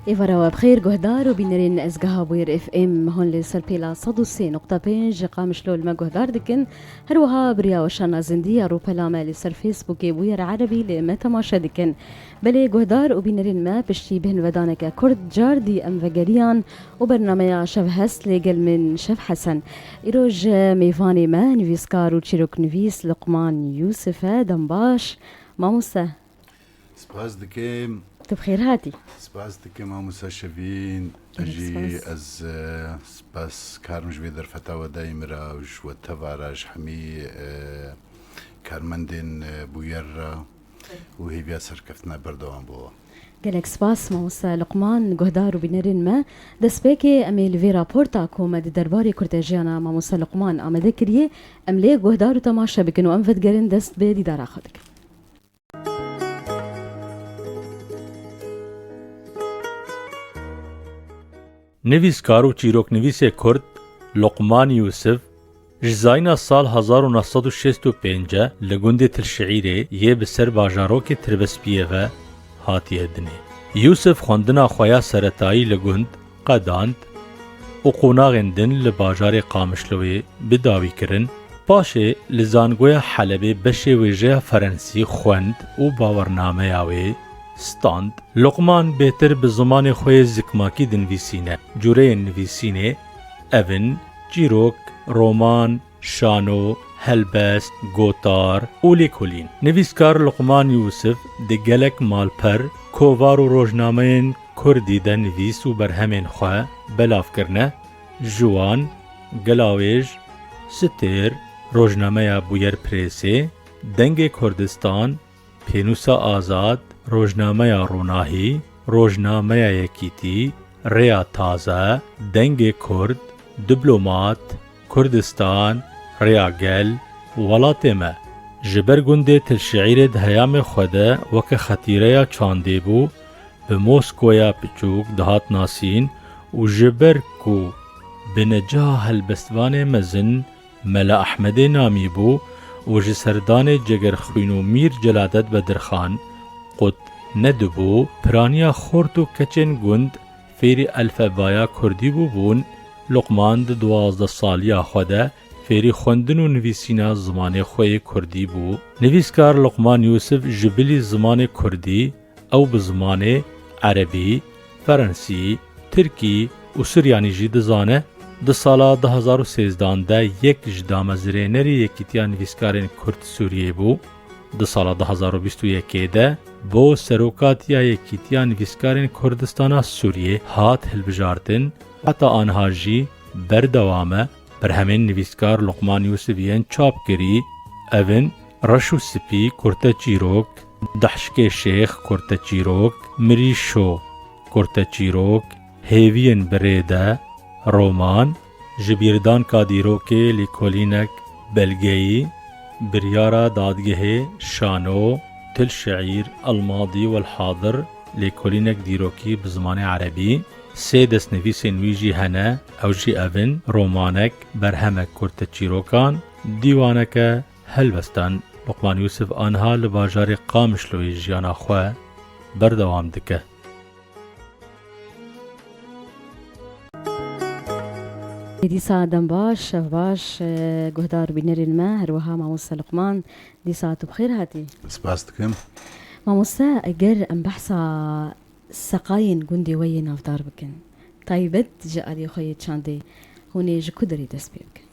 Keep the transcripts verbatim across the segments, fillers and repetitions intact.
Êvara we bi xêr, guhdar û bînerên Ezgeha Bûyer F M, hûn li ser pêla sed û sê nokta pênc ji Qamişlo li me guhdar dikin. Her wiha bi riya weşana zindî ya rûpela me li ser Facebookê Bûyer Erebî li me temaşe dikin. Belê guhdar û bînerên me, piştî bêhnvedaneke kurt car dî em vegeriyan û bernameya Şev Hest lê gel min Şev Hesen. Îroj mêvanê me nivîskar û çîroknivîs Luqman Yûsif e. Dem baş, mamoste. Spas dikim. Tu bi xêr hatî. Spas dikim, mamoste Şevîn. Gelek Jî spas. ez, e, spas karim ji vê derfeta we dayî min re û ji we teva re, ji hemî, e, karmendên, e, Bûyer re û hêviya serkeftina berdewam bo we. Gelek spas, mamoste Luqman, guhdar û bînerên me. Destpêkê em ê li vê raporta ku me di derbarê kurtejiyana mamoste Luqman amade kiriye, em lê guhdar û temaşe bikin û em vedigerin dest bi dîdara xwe dikin. Nivîskar û çîroknivîsê kurd Luqman Yûsif ji zayîna sal hezar û neh sed û şêst û pênc li gundê Tilşiîrê yê bi ser bajarokê Tirbespiyê ve hatiye dinê. Yûsif xwendina xwe ya seretayî li gund qedand û qonaxên din li bajarê Qamişloyê bi dawî kirin. Paşê li Zangoya Helebê beşê wêjeya Ferensî xwend û bawernameya wê stand. Luqman bêtir bi zimanê xwe yê zikmakî dinivîsîne. Cureyên nivîsînê ev in: çîrok, roman, şano, helbest, gotar û lêkolîn. Nivîskar Luqman Yûsif di gelek malper, kovar û rojnameyên kurdî de nivîs û berhemên xwe belav kirine. Ji wan Gelawêj, Stêr, rojnameya Bûyer Presê, Dengê Kurdistan, Pênûsa Azad, rojnameya Ronahî, rojnameya Yekîtî, Rêya Taze, Dengê Kurd, Diblomat, Kurdistan, Rêya Gel, Welatê Me. Ji ber gundê Tilşiîrê di heyamê xwe de weke xetîreya çandê bû, bi Moskoya Piçûk dihat nasîn û ji ber ku binecaha helbestvanê mezin Mela Ehmedê namî bû û ji serdanê Cegerxwîn û Mîr Celadet Bedirxan qut nedibû, piraniya xort û keçên gund fêrî elfebaya kurdî bûbûn, Luqman di duwazdeh saliya xwe de fêrî xwendin û nivîsîna zimanê xwe yê kurdî bû. Nivîskar Luqman Yûsif ji bilî zimanê kurdî, ew bi zimanê erebî, ferensî, tirkî û suryanî jî dizane. Di sala du hezar û sêzdan de yek ji damezrênerî Yekîtiya Nivîskarên Kurd Sûriyê bû. Di sala du hezar û bîst û yekê de bo Serokatiya Yekîtiya Nivîskarên Kurdistana Sûriyê hat hilbijartin. Heta aniha jî berdewam e. Berhemên nivîskar Luqman Yûsif yên çapkirî ev in: Reş û Spî, kurteçîrok, Dehşkê Şêx, kurteçîrok, Mirîşo, kurteçîrok, Hêviyên Birêde, roman, Ji Bîrdanka Dîrokê, lêkolînek, belgeyî, Biryara Dadgehê, şano, Til Şiîr, El Madî Wel Hadir, lêkolînek dîrokî bi zimanê erebî. Sê destnivîsên wî jî hene, ew jî ev in: romanek, berhemek kurteçîrokan, dîwaneke helbestan. Luqman Yûsif aniha li bajarê Qamişloyê jiyana xwe berdewam dike. Dîsa dem baş, şev baş, e, guhdar bînerên me, her wiha mamoste Luqman, dîsa tu bi xêr hatî. Spas dikim. Mamoste, eger em behsa seqayên gundê we yê navdar bikin, taybet ji aliyê xwe yê çandê, hûn ê ji ku derê dest pê bikin?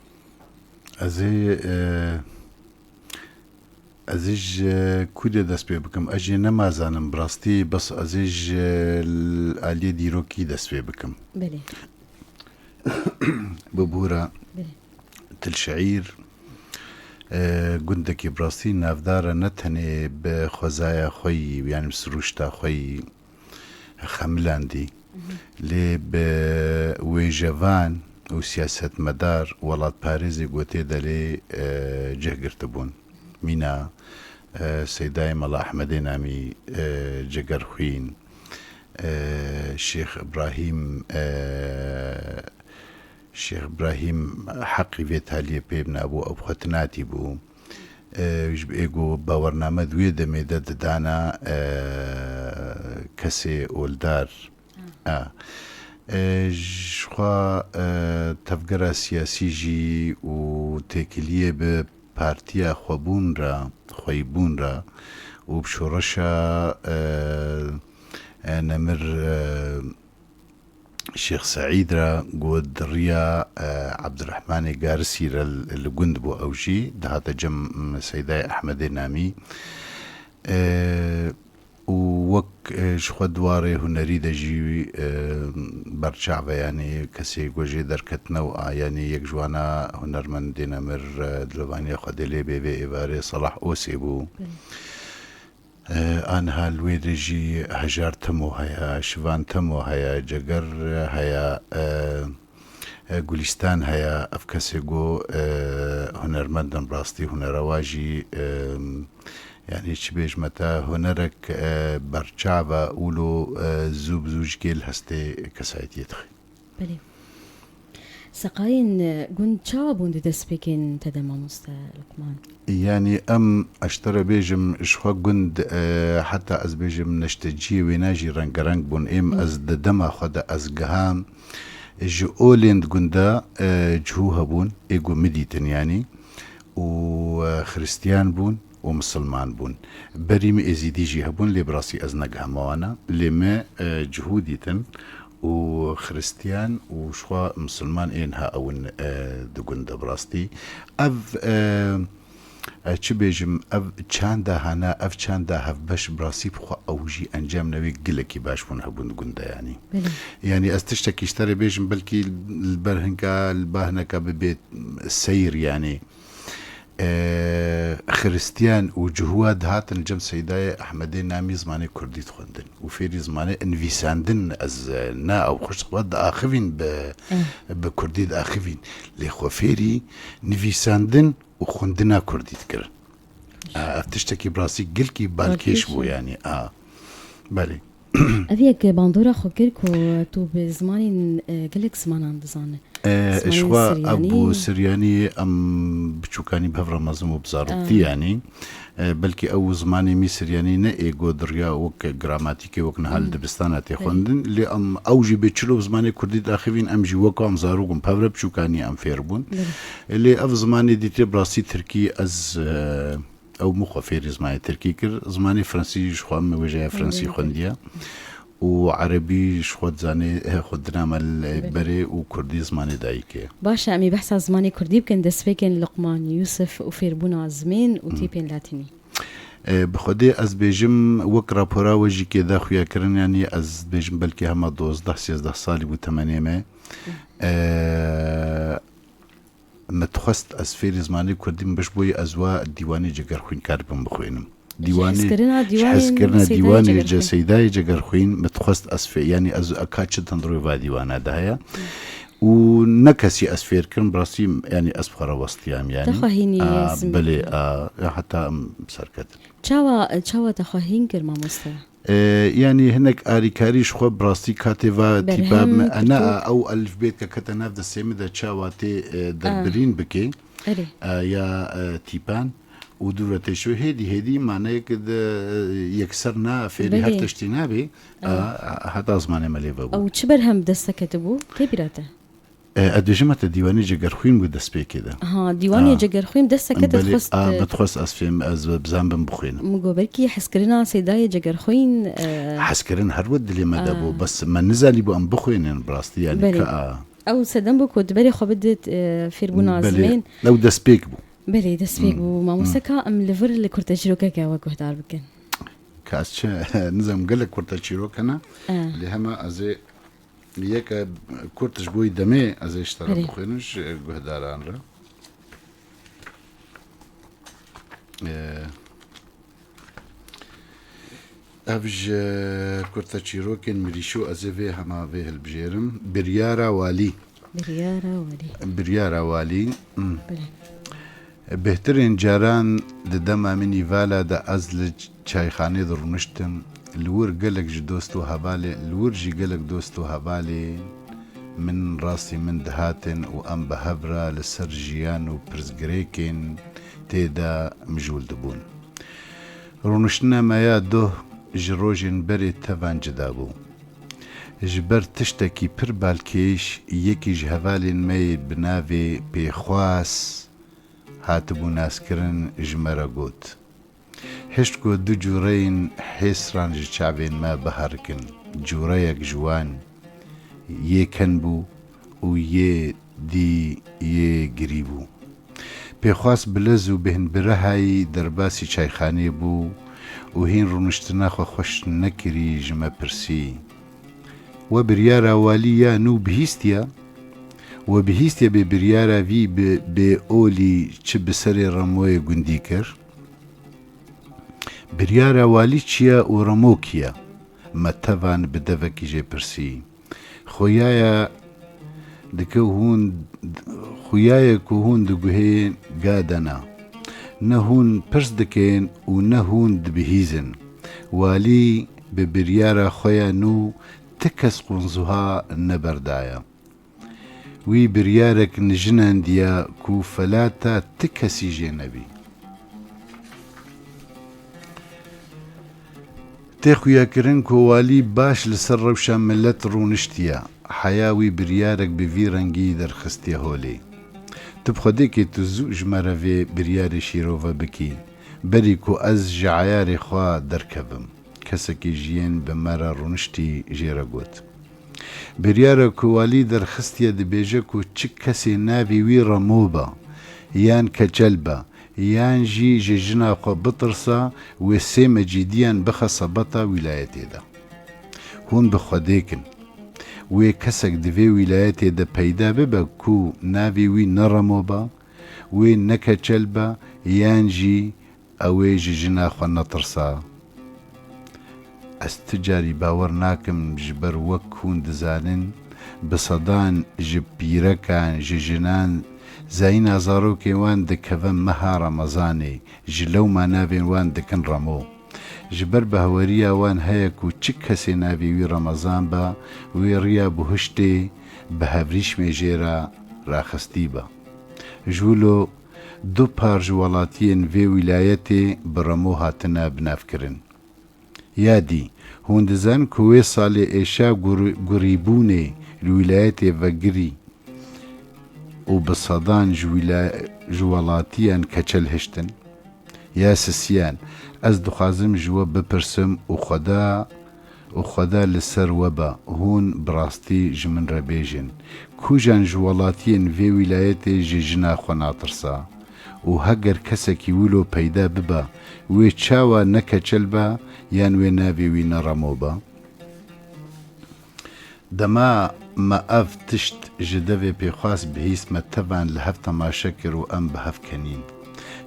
Ez ê, e, Ez ê ji ku de dest pê bikim? Ez jê nemazanim bi rastî, bes ez ê ji aliyê dîrokî dest pê bikim. Belê. Bibûre Belê. Til Şiîr, e, gundekî bi rastî navdar e, ne tenê bi xwezaya xwe yî, yanî bi sirûşta xwe yî, xemilandî. Lê bi wêjevan û siyasetmedar, welatparêzê ku tê de lê, e, cih girtibûn. Mîna, e, Seydayê Mela Ehmedê Namî, e, Cegerxwîn, e, Şêx Îbrahîm, e, Şêx Îbrahîm heqî vê taliyê pê binabû, ew xwe tinatî bû. E, ji ê ku bawername di wê demê de didana, e, kesê oldar, A. E, ji xwe, e, tevgera siyasî jî û têkiliyê bi partiya xwebûn re, xweyîbûn re û bi şoreşa, e, e, Nemir, e, Şêx Seîd re ku di riya, e, Ebdurehmanê Garisî re li, li gund bû ew jî, dihate cem Seydayê Ehmedê Namî. E, û wek, e, ji xwe di warê hunerî de jî, e, berçav e, yanî kesê ku jê derketine û a, yanî yek ji wana hunermendê Nemir, e, dilovaniya Xwedê lê bê vê êvarê Salah Osê bû. E, aniha li wê de jî Hejar Temo heye, Şivan Temo heye, Ceger heye, e, e, Gulîstan heye. Ev kesê ku, e, hunermend in, bi rastî hunera wa jî, e, yanî çi bêjme te, hunerek, e, berçav e, wilo, e, zû bi zû ji kêl hestê kesayetiyê dixe. Belê. Seqayên, e, gund çawa bûn di destpêkên te de, mamoste Luqman? Yanî em, ez ji te re bêjim, ji xwe gund, e, heta ez bêjim neşteciyê wêna jî rengereng bûn. Êm Hı. ez di dema xwe de ez giham, ji olên di gunda, e, cihû hebûn, ê ku min dîtin yanî, û, e, xiristiyan bûn û misilman bûn. Berî min êzîdî jî hebûn, lê bi rastî ez negihama wana. Lê me, e, cihû dîtin û xiristiyan û ji xwe misilman ên ha ew in, e, di gund de bi rastî. Ev, e, e, çi bêjim, ev çanda hana, ev çanda hevbeş bi rastî bi xwe ew jî encam newê gilekî baş bûn hebûn di gund de yanî. Belê. Yanî ez tiştekî ji te re bêjim, belkî li ber hinka, li ba hineka bibê seyr yanî. E, xiristiyan û cihûa dihatin cem Seydayê Ehmedê Namî zimanê kurdî dixwendin û fêrî zimanê nivîsandin, ez, e, na ew xwe ji xwe diaxivîn bi, Eh. bi kurdî diaxivîn. Lê xwe fêrî nivîsandin û xwendina kurdî dikirin. A, ev tiştekî bi rastî gilkî balkêş Balkêş bû e. yanî. A, belê. Ev yek bandora xwe kir ku tu bi zimanên, e, gelek zimanan dizane. E, Zimanên ji xwe ev Siryanî. bû Siryanî, em biçûkanî bi hev re mezin bû bi zaroktî A. yanî. E, belkî ew zimanê mî Siryanî ne ê got di riya wek gramatîkê wek niha li Hmm. dibistana tê Belê. xwendin, lê em ew jî bê çilo bi zimanê kurdî daxivîn, em jî wek em zarok bûn, bi hev re biçûkanî em fêr bûn. Belê. Lê ev zimanê dîtê bi rastî tirkî ez, e, Ew min xwe fêrî zimanê tirkî kir, zimanê fransî ji xwe min wêjeya fransî Wêjeya xwendiye û erebî ji xwe dizanê, eh, xwe diname li Belê. berê û kurdî zimanê dayikê ye. Baş e, em ê behsa zimanê kurdî bikin, destpêkên Luqman Yûsif û fêrbûna zimên û Hı. tîpên latînî. Eh, bi xwedê ez bêjim, wek rapora we jî kê da xuya kirin, yanî ez dibêjim belkî hema dozdeh sêzdeh salî bû temenê me. Hı. Eh, Me dixwest ez fêrî zimanê kurdî bim, biş boyî ez wa dîwanê Cegerxwîn karibim bixwînim. Ji Dîwanê, hezkirina ji dîwanên hezkirina Seydayê dîwanê Cegerxwîn. Seydayê Cegerxwîn me dixwest ez fê-, yanî ez ka çi tendroyê va dîwana de heye. Û ne kesî ez fêr kirim, bi rastî, yanî ez bi xwe re westiyam, yanî. Te xwe hînî A, zimî belê, kir. a, heta em serketin. Çawa, çawa te xwe hîn kir, mamoste? E, yanî hinek arîkarî ji xwe bi rastî katê va tîpa Berhem me, e, ne, pirtûk. a, ew elifbêt ke kete nav destê min de çawa tê, e, derbirîn bike, Erê. e, ya, e, tîpan û dû re tê şo hêdî hêdî maneyek de, e, yekser na fêrî her Belê. tiştî nabê, e, A. a, heta zimanê me lê vebû. Ew çi berhem dest te ketibû? Tê bîra te? E, ez dibêjim heta dîwanê Cegerxwîn bû destpêkê de. Ha, dîwanê A. Cegerxwîn dest seke te Belê, dixwest, a, e, me dixwest ez fêm, ez bizanbim bixwînim. Min got, belkî hezkirina Seydayê Cegerxwîn, e, Hezkirin her wet dilê me de bû, A. bes me nizanîbû em bixwînin bi rastî, yanî Belê. ka a. Ew sedem bû ku di berê xwe bidit, e, fêrbûna Belê, zimên. ew destpêk bû. Belê, destpêk Hmm. bû. Mamoste Hmm. ka em li vir li kurteçîrokeke we guhdar bikin. Ka ez çi, nizam gelek kurteçîrok hene. E. Lê hema ez ê Yeke kurt ji bo demê ez ê ji te re Erê. bixwînim ji guhdaran re. Ee, ev ji kurteçîrokên mirîşo ez ê vê hema vê hilbijêrim. Biryara walî. Biryara walî. Biryara walî. Hmm. Belê. Bêhtirên caran di dema min îvala de ez li çayxanê de rûniştim. Li wir gelek ji dost û hevalê, li wir jî gelek dost û hevalên min rastî min dihatin û em bi hev re li ser jiyan û pirsgirêkên tê de mijûl dibûn. Rûniştina me ya doh ji rojên berê tevan cida bû. Ji ber tiştekî pir balkêş yekî ji hevalên me yê bi navê Pêxwas hatibû naskirin ji me re got, hişt ku du cûreyên hêsran ji çavên me biherikin. Cûreyek ji wan yê ken bû û yê dî yê girî bû. Pêxwas bi lez û bi hinbirehayî derbasî çayxanê bû û hîn rûniştina xwe xweş nekirî ji me pirsî, we biryara walî ya nû bihîstiye? We bihîstiye bê biryara vî bi bê olî çi bi serê Remoyê gundî kir? Biryara walî çi ye û Remo kî ye? Me tevan bi devekî jê pirsî. Xuya ye dike hûn, xuya ye ku hûn diguhên ga de ne. Ne hûn pirs dikên û ne hûn dibihîzin. Walî bi biryara xwe ya nû ti kes qunzuha neberdaye. Wî biryarek nijinandiya ku felata ti kesî jê nebî. Tê xuyakirin ku walî baş li ser rewşa milet rûniştiye, heya wî biryarek bi vî rengî derxistiye holê. Tu bi Xwedê kê tu zû ji me re vê biryarê şîrove bikî, berî ku ez ji eyarê xwe derkevim. Kesekî ji yên bi me re rûniştî jê re got. Biryara ku walî derxistiye dibêje ku çi kesê navê wî Remo be, yan Keçel be, yan jî ji jina xwe bitirse, wê sê mecîdiyan bixe sebeta wîlayetê de. Hûn bi Xwedê kin. Wê kesek di vê wîlayetê de peyda bibe ku navê wî ne Remo be, wê ne Keçel be, yan jî ew ê ji jina xwe netirsa? Ez ti carî bawer nakim, ji ber wek hûn dizanin, bi sedan ji pîrekan, ji jinan, zayîna zarokên wan dikeve meha Remezanê, ji lewma navên wan dikin Remo. Ji ber bihaweriya wan heye ku çi kesê navê wî Remezan be, wê riya buhiştê bi hevrîşmê jê re raxistî be. Ji wilo du par ji welatiyên vê wîlayetê bi Remo hatine binavkirin. Ya dî, hûn dizanin ku wê salê êşa gur-, gurîbûnê li wîlayetê vegirî û bi sedan ji wîla-, ji welatiyan Keçel hiştin? Ya sisiyan, ez dixwazim ji we bipirsim û Xweda û Xweda li ser we be, hûn bi rastî ji min re bêjin, kûjan ji welatiyên vê wîlayetê ji jina xwe natirsa? Û heger kesekî wilo peyda bibe, wê çawa ne Keçel be, yan wê navê wî ne Remo be? Dema me ev tişt ji devê Pêxwas bihîst, me tevan li hev temaşe kir û em bi hev kenîn.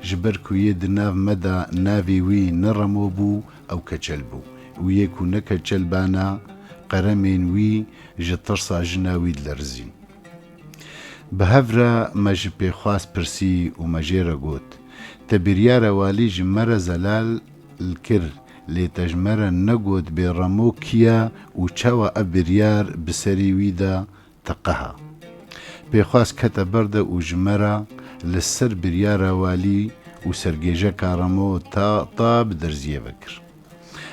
Ji ber ku yê di nav me de navê wî ne Remo bû, ew Keçel bû. Û yê ku ne Keçel bana, qeremên wî ji tirsa jina wî dilerizîn. Bi hev re me ji Pêxwas pirsî û me jê re got, te biryara walî ji me re zelal kir, lê te ji me re negot bê Remo kî ye û çawa ev biryar bi serî wî de teqeha. Pêxwas kete ber de û ji me re li ser biryara walî û sergêjeka Remo ta, ta bi derziyê vekir.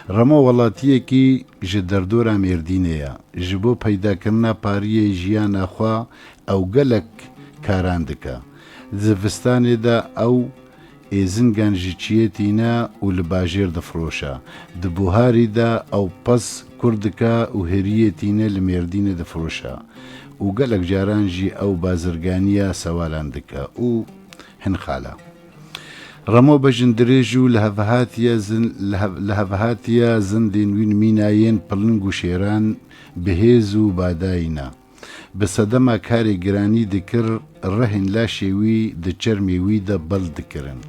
Remo welatiyekî ji derdora Mêrdînê ye. Ji bo peydakirina pariyê jiyana xwe ew gelek karan dike. Di zivistanê de ew êzingan ji çiyê tîne û li bajêr difiroşe. Di buharî de ew pez kur dike û heriyê tîne li Mêrdînê difiroşe. Û gelek caran jî ew bazirganiya sewalan dike û hin xala. Remo bejindirêj û lihevhatiya zin-, lihev-, lihevhatiya zindên wî nimînayên piling û şêran bi hêz û badayî ne. Bi sedema karê giranî dikir, rehên laşê wî di çermê wî de bel dikirin.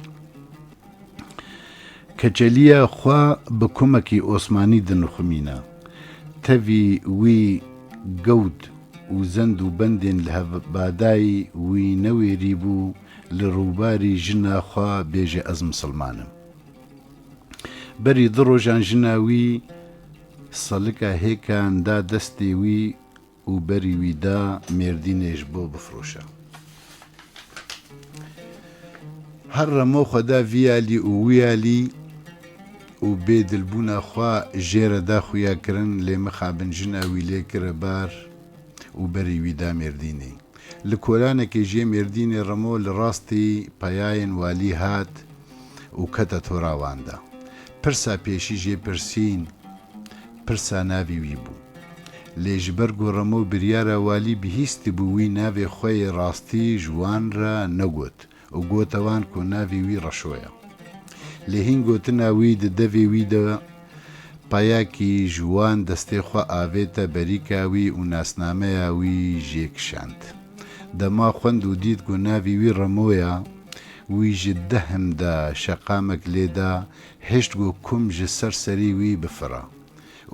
Keçeliya xwe bi kumekî osmanî dinixumîne. Tevî wî gewt û zend û bendên lihevbadayî wî newêrîbû, li rûbarî jina xwe bêje, ez misilman im. Berî du rojan jina wî selika hêkan da destê wî û berî wî da Mêrdînê ji bo bifiroşe. Her Remo xwe da vî alî û wî alî û bê dilbûna xwe jê re da xuyakirin, lê mixabin jina wî lê kire bar û berî wî da Mêrdînê. Li kolanekê jê Mêrdînê Remo li rastî peyayên walî hat û kete tora wan de. Pirsa pêşî jê pirsîn, pirsa navê wî bû. Lê ji ber ku Remo biryara walî bihîstibû, wî navê xwe yê rastî ji wan re negot û gote wan ku navê wî Reşo ye. Lê hîn gotina wî di devê wî de peyakî ji wan destê xwe avête berîka wî û nasnameya wî jê kişand. Dema xwend û dît ku navê wî Remo ye, wî ji dehim de şeqamek lê da, hişt ku kum ji ser serî wî bifira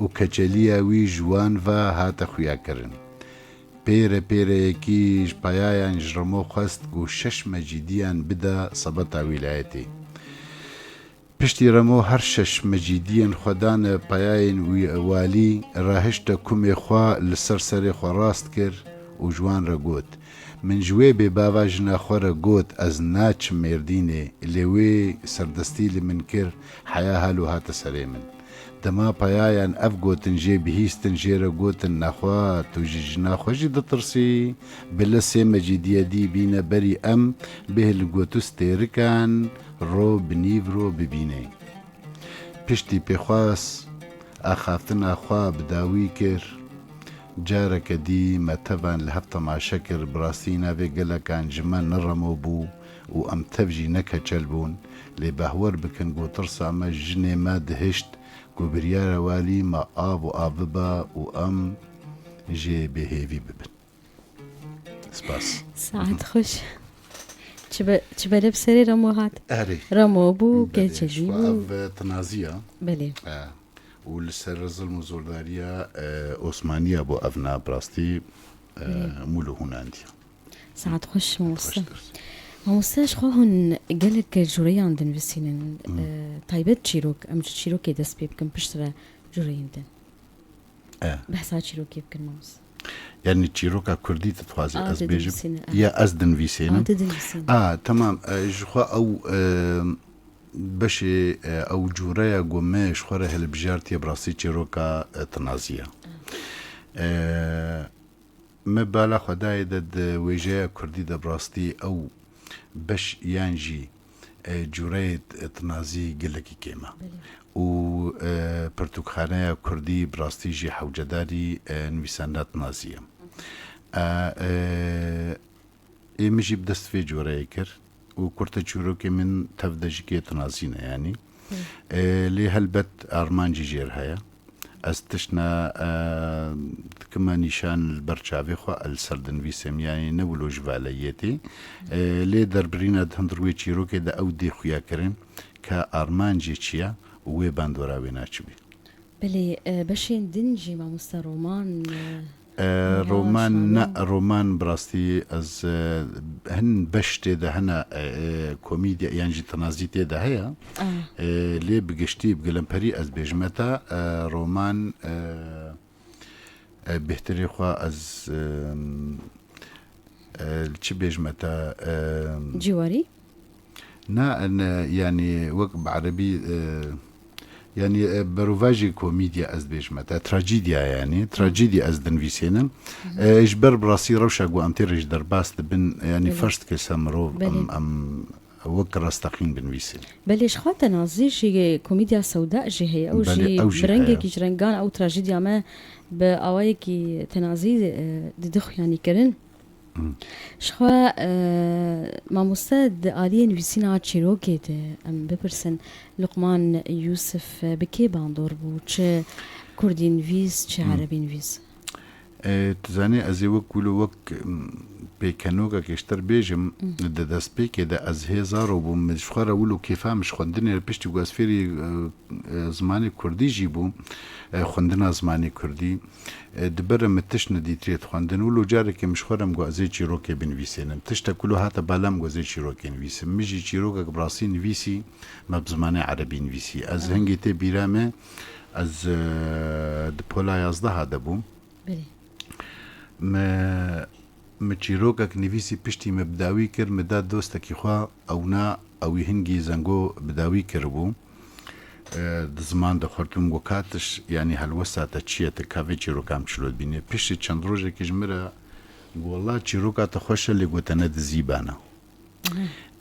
û keçeliya wî ji wan ve hate xuyakirin. Pêre pêre yekî ji peyayan ji Remo xwest ku şeş mecîdiyan bide sebeta wîlayetê. Piştî Remo her şeş mecîdiyên xwe dane peyayên wî walî, rahişte kumê xwe li ser serê xwe rast kir û ji wan re got, Min ji wê bê bava jina xwe re got ez naçim Mêrdînê, lê wê serdestî li min kir, heya halo hate serê min. Dema peyayan ev gotin jê bihîstin, jê re gotin, Nexwe tu ji jina xwe jî ditirsî? Bile sê mecîdiye dî bîne berî em bêh li gotûstêrikan ro bi nîvro bibînê. Piştî pêxwas axaftina xwe bi dawî kir. Careke dî me tevan li hev temaşe kir, bi rastî navê gelekan ji me ne Remo bû û em tev jî ne keçel bûn, lê behwer bikin ku tirsa me ji jinê me dihişt ku biryara walî me av û av biba û em jê bêhêvî bibin. Spas. Saet xweş. Çi be-, çi bere bi serê Remo hat? Erê. Remo bû, Belê, keçelî ji xwe bû. Ev, e, tinazî ya. Belê. E, û li ser zilm û zordariya, e, Osmaniya bû ev na bi rastî, e, Belê. Mûl û hûnandiya. Saet xweş, mamoste. Xweş. Mamoste, ji xwe hûn gelek cureyan dinivîsînin. Hmm. E, taybet çîrok, em ji çîrokê dest pê bikin, piştre cureyên din. E. Behsa çîrokê bikin, mamoste. Yanî çîroka kurdî tu dixwazî A, ez tu bêjim? Dinivîsîne, e. Ya ez dinivîsînim? A, tu dinivîsîne. A, temam. E, ji xwe ew, e, beşê, e, ew cureya ku me ji xwe re hilbijartiye bi rastî çîroka, e, tinazî ye. E, me bala xwe dayê de di wêjeya kurdî de bi rastî ew beş yan jî, e, cureyê t-, tinazî gelekî kêm e. Belê. Û, e, pirtûkxaneya kurdî bi rastî jî hewcedarî, e, nivîsandina tinazî ye. E, e, ê min jî bi dest vê cureyê kir û kurte çîrokê min tev de jî kê tinazî ne yanî. Hı. E, lê helbet armancî jê re heye. Ez tiştna, e, dikime nîşan li ber çavê xwe, ez li ser dinivîsim, yanî ne wilo ji valeyiyetê. E, lê derbirîna di hundir wê çîrokê de ew dê xuya kirin ke armancê çi ye û wê bandora wê na çi bî. Belê, e, beşên din jî mamoste roman, e, E, roman, roman, ne, roman bi rastî ez, e, hin beş tê de hene, e, e, komîdya yan jî tinazî tê de heye. Ah. E, lê bi giştî, bi gilemperî ez bêjime te, e, roman, e, e, bêhtirê xwe ez, e, e, çi bêjime te, e, Ciwarî? Na, ne, yanî wek bi erebî, e, yanî, e, berovajê komîdya ez dibêjime te, trajîdya yanî, trajîdya ez dinivîsênim. Hı hı. E, ji ber bi rastî rewşa ku em tê re jî derbas dibin, yanî Belê. Ferz dike se mirov Belê. Em, em wek rastexîn binivîsîn. Belê, ji xwe tenazî jî komîdya sewda jî heye. Ew Belê, jî ew jî bi rengekî heye. Ji rengan ew trajîdya me bi awayekî tenazî, e, dide xuyanî kirin. Hı. Ji xwe, e, mamoste, di aliyê nivîsîna çîrokê de em bipirsin, Luqman Yûsif, e, bi kê bandor bû? Çi kurdî nivîs, çi Hı. erebî nivîs? E, tu zanî, ez ê wek wilo wek, m, pêkenokekê ji te re bêjim, Hı. Di destpêkê de ez hêza re bûm, min ji xwe re wilo kêfa min ji xwendinê re piştî ku ez fêrî, e, e, zimanê kurdî jî bûm, e, xwendina zimanê kurdî. E, di ber min tişt nedîtirê dixwendin. Wilo carekê min ji xwe re min got, ez ê çîrokê binivîsênim. Tiştek wilo hate bala min got, ez ê çîrokê nivîsim. Min jî çîrokek bi rastî nivîsî, me bi zimanê erebî nivîsî. Ez Ah. hingê tê bîra me, ez, e, di pola yazdeha de bûm. Belê. Me, me çîrokek nivîsî, piştî me bi dawî kir, me da dostekî xwe, ewna, ewî hingî zengo bi dawî kiribû. e, di ziman de xurt bûm, got, "Ka tu ş-, yanî helwesta te çi ye, tu ka vê çîrokan bi çilo dibînî?" Piştî çend rojekî ji min re got, "Wela çîroka te xweş e, lê got te ne dizî bana."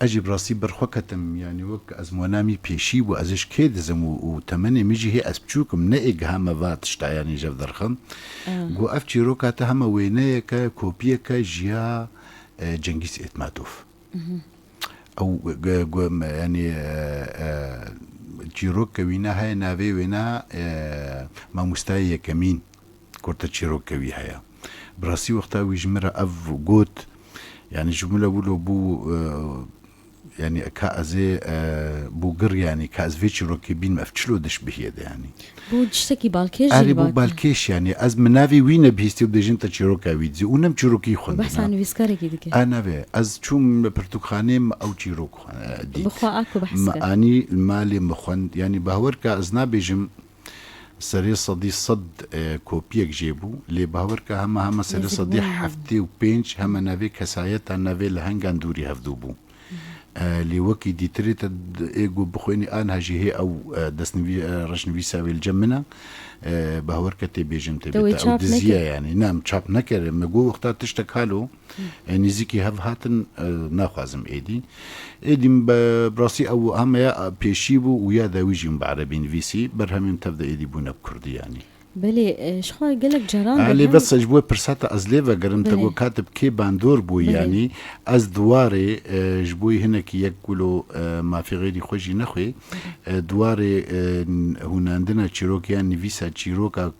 Ez jî bi rastî ber xwe ketim, yanî wek ez mona min pêşî bû, ez ê ji kê dizim û, û temenê min jî hê ez biçûk im, ne ê giha me va tişta, yanî jev derxim. Got, "Ev çîroka te hema wêneyeke, kopiyeke ji ya, e, Cengîz Êtmatof." Ew gu-, gu-, yanî, e, e, çîrok ke wîna heye, navê wêna, e, Mamostayê Yekemîn, kurte çîrok ke wî heye. Bi rastî wexta wî ji min re ev got, yanî ji min re wilo bû, e, yanî ka ez ê, e, bû gir, yanî ka ez vê çîrokê bînim, ev çilo dişbihiyê de yanî. Bû tiştekî balkêş jî Erê li bû ba te. Balkêş, yanî ez min navê wî nebihîstiye û dibêjin te çîroka wî dizî û nem çîrokî Û xwendin, behsa ha. Nivîskarek dî dike. A navê, ez çûm pirtûkxanê, min ew çîrok xwe, e, dît. Bi xwe a ku behs Min dike. Anî li malê min xwend, yanî bawer ke ez nabêjim serê sedî sed, e, kopiyek jê bû, lê bawer ke hema hema serê Nêzîk sedî bûn. Heftê û pênc hema navê kesayeta navê lehengan dûrî hevdû bû. E, lê wekî dîtirê te d-, ê ku bixwênî, aniha jî hê ew, e, destnivî-, e, reşnivîsa wê li cem min e, e, bawer ke tê bêjim tê Te wê bêta. Ew çap diziye nekir? Yanî. Ne, em çap nekir. Me got wexta tiştek halo, e, nêzîkî hev hatin, e, naxwazim êdî. Êdî min be-, bi rastî ew heme ya pêşî bû û ya dawî jî min bi erebî nivîsî. Berhemên tev de êdî bûne bi kurdî yanî. Belê, e, ji xwe gelek caran Ha, lê berhem bes ji bo pirsa te ez lê vegerim, te Belê. Got katib kê bandor bû Belê. Yanî, ez di warê, e, ji bo hinekî yek wilo, e, mafê xêrî xwe jî nexwê, e, di warê, e, n-, hûnandina çîrok yan nivîsa çîroka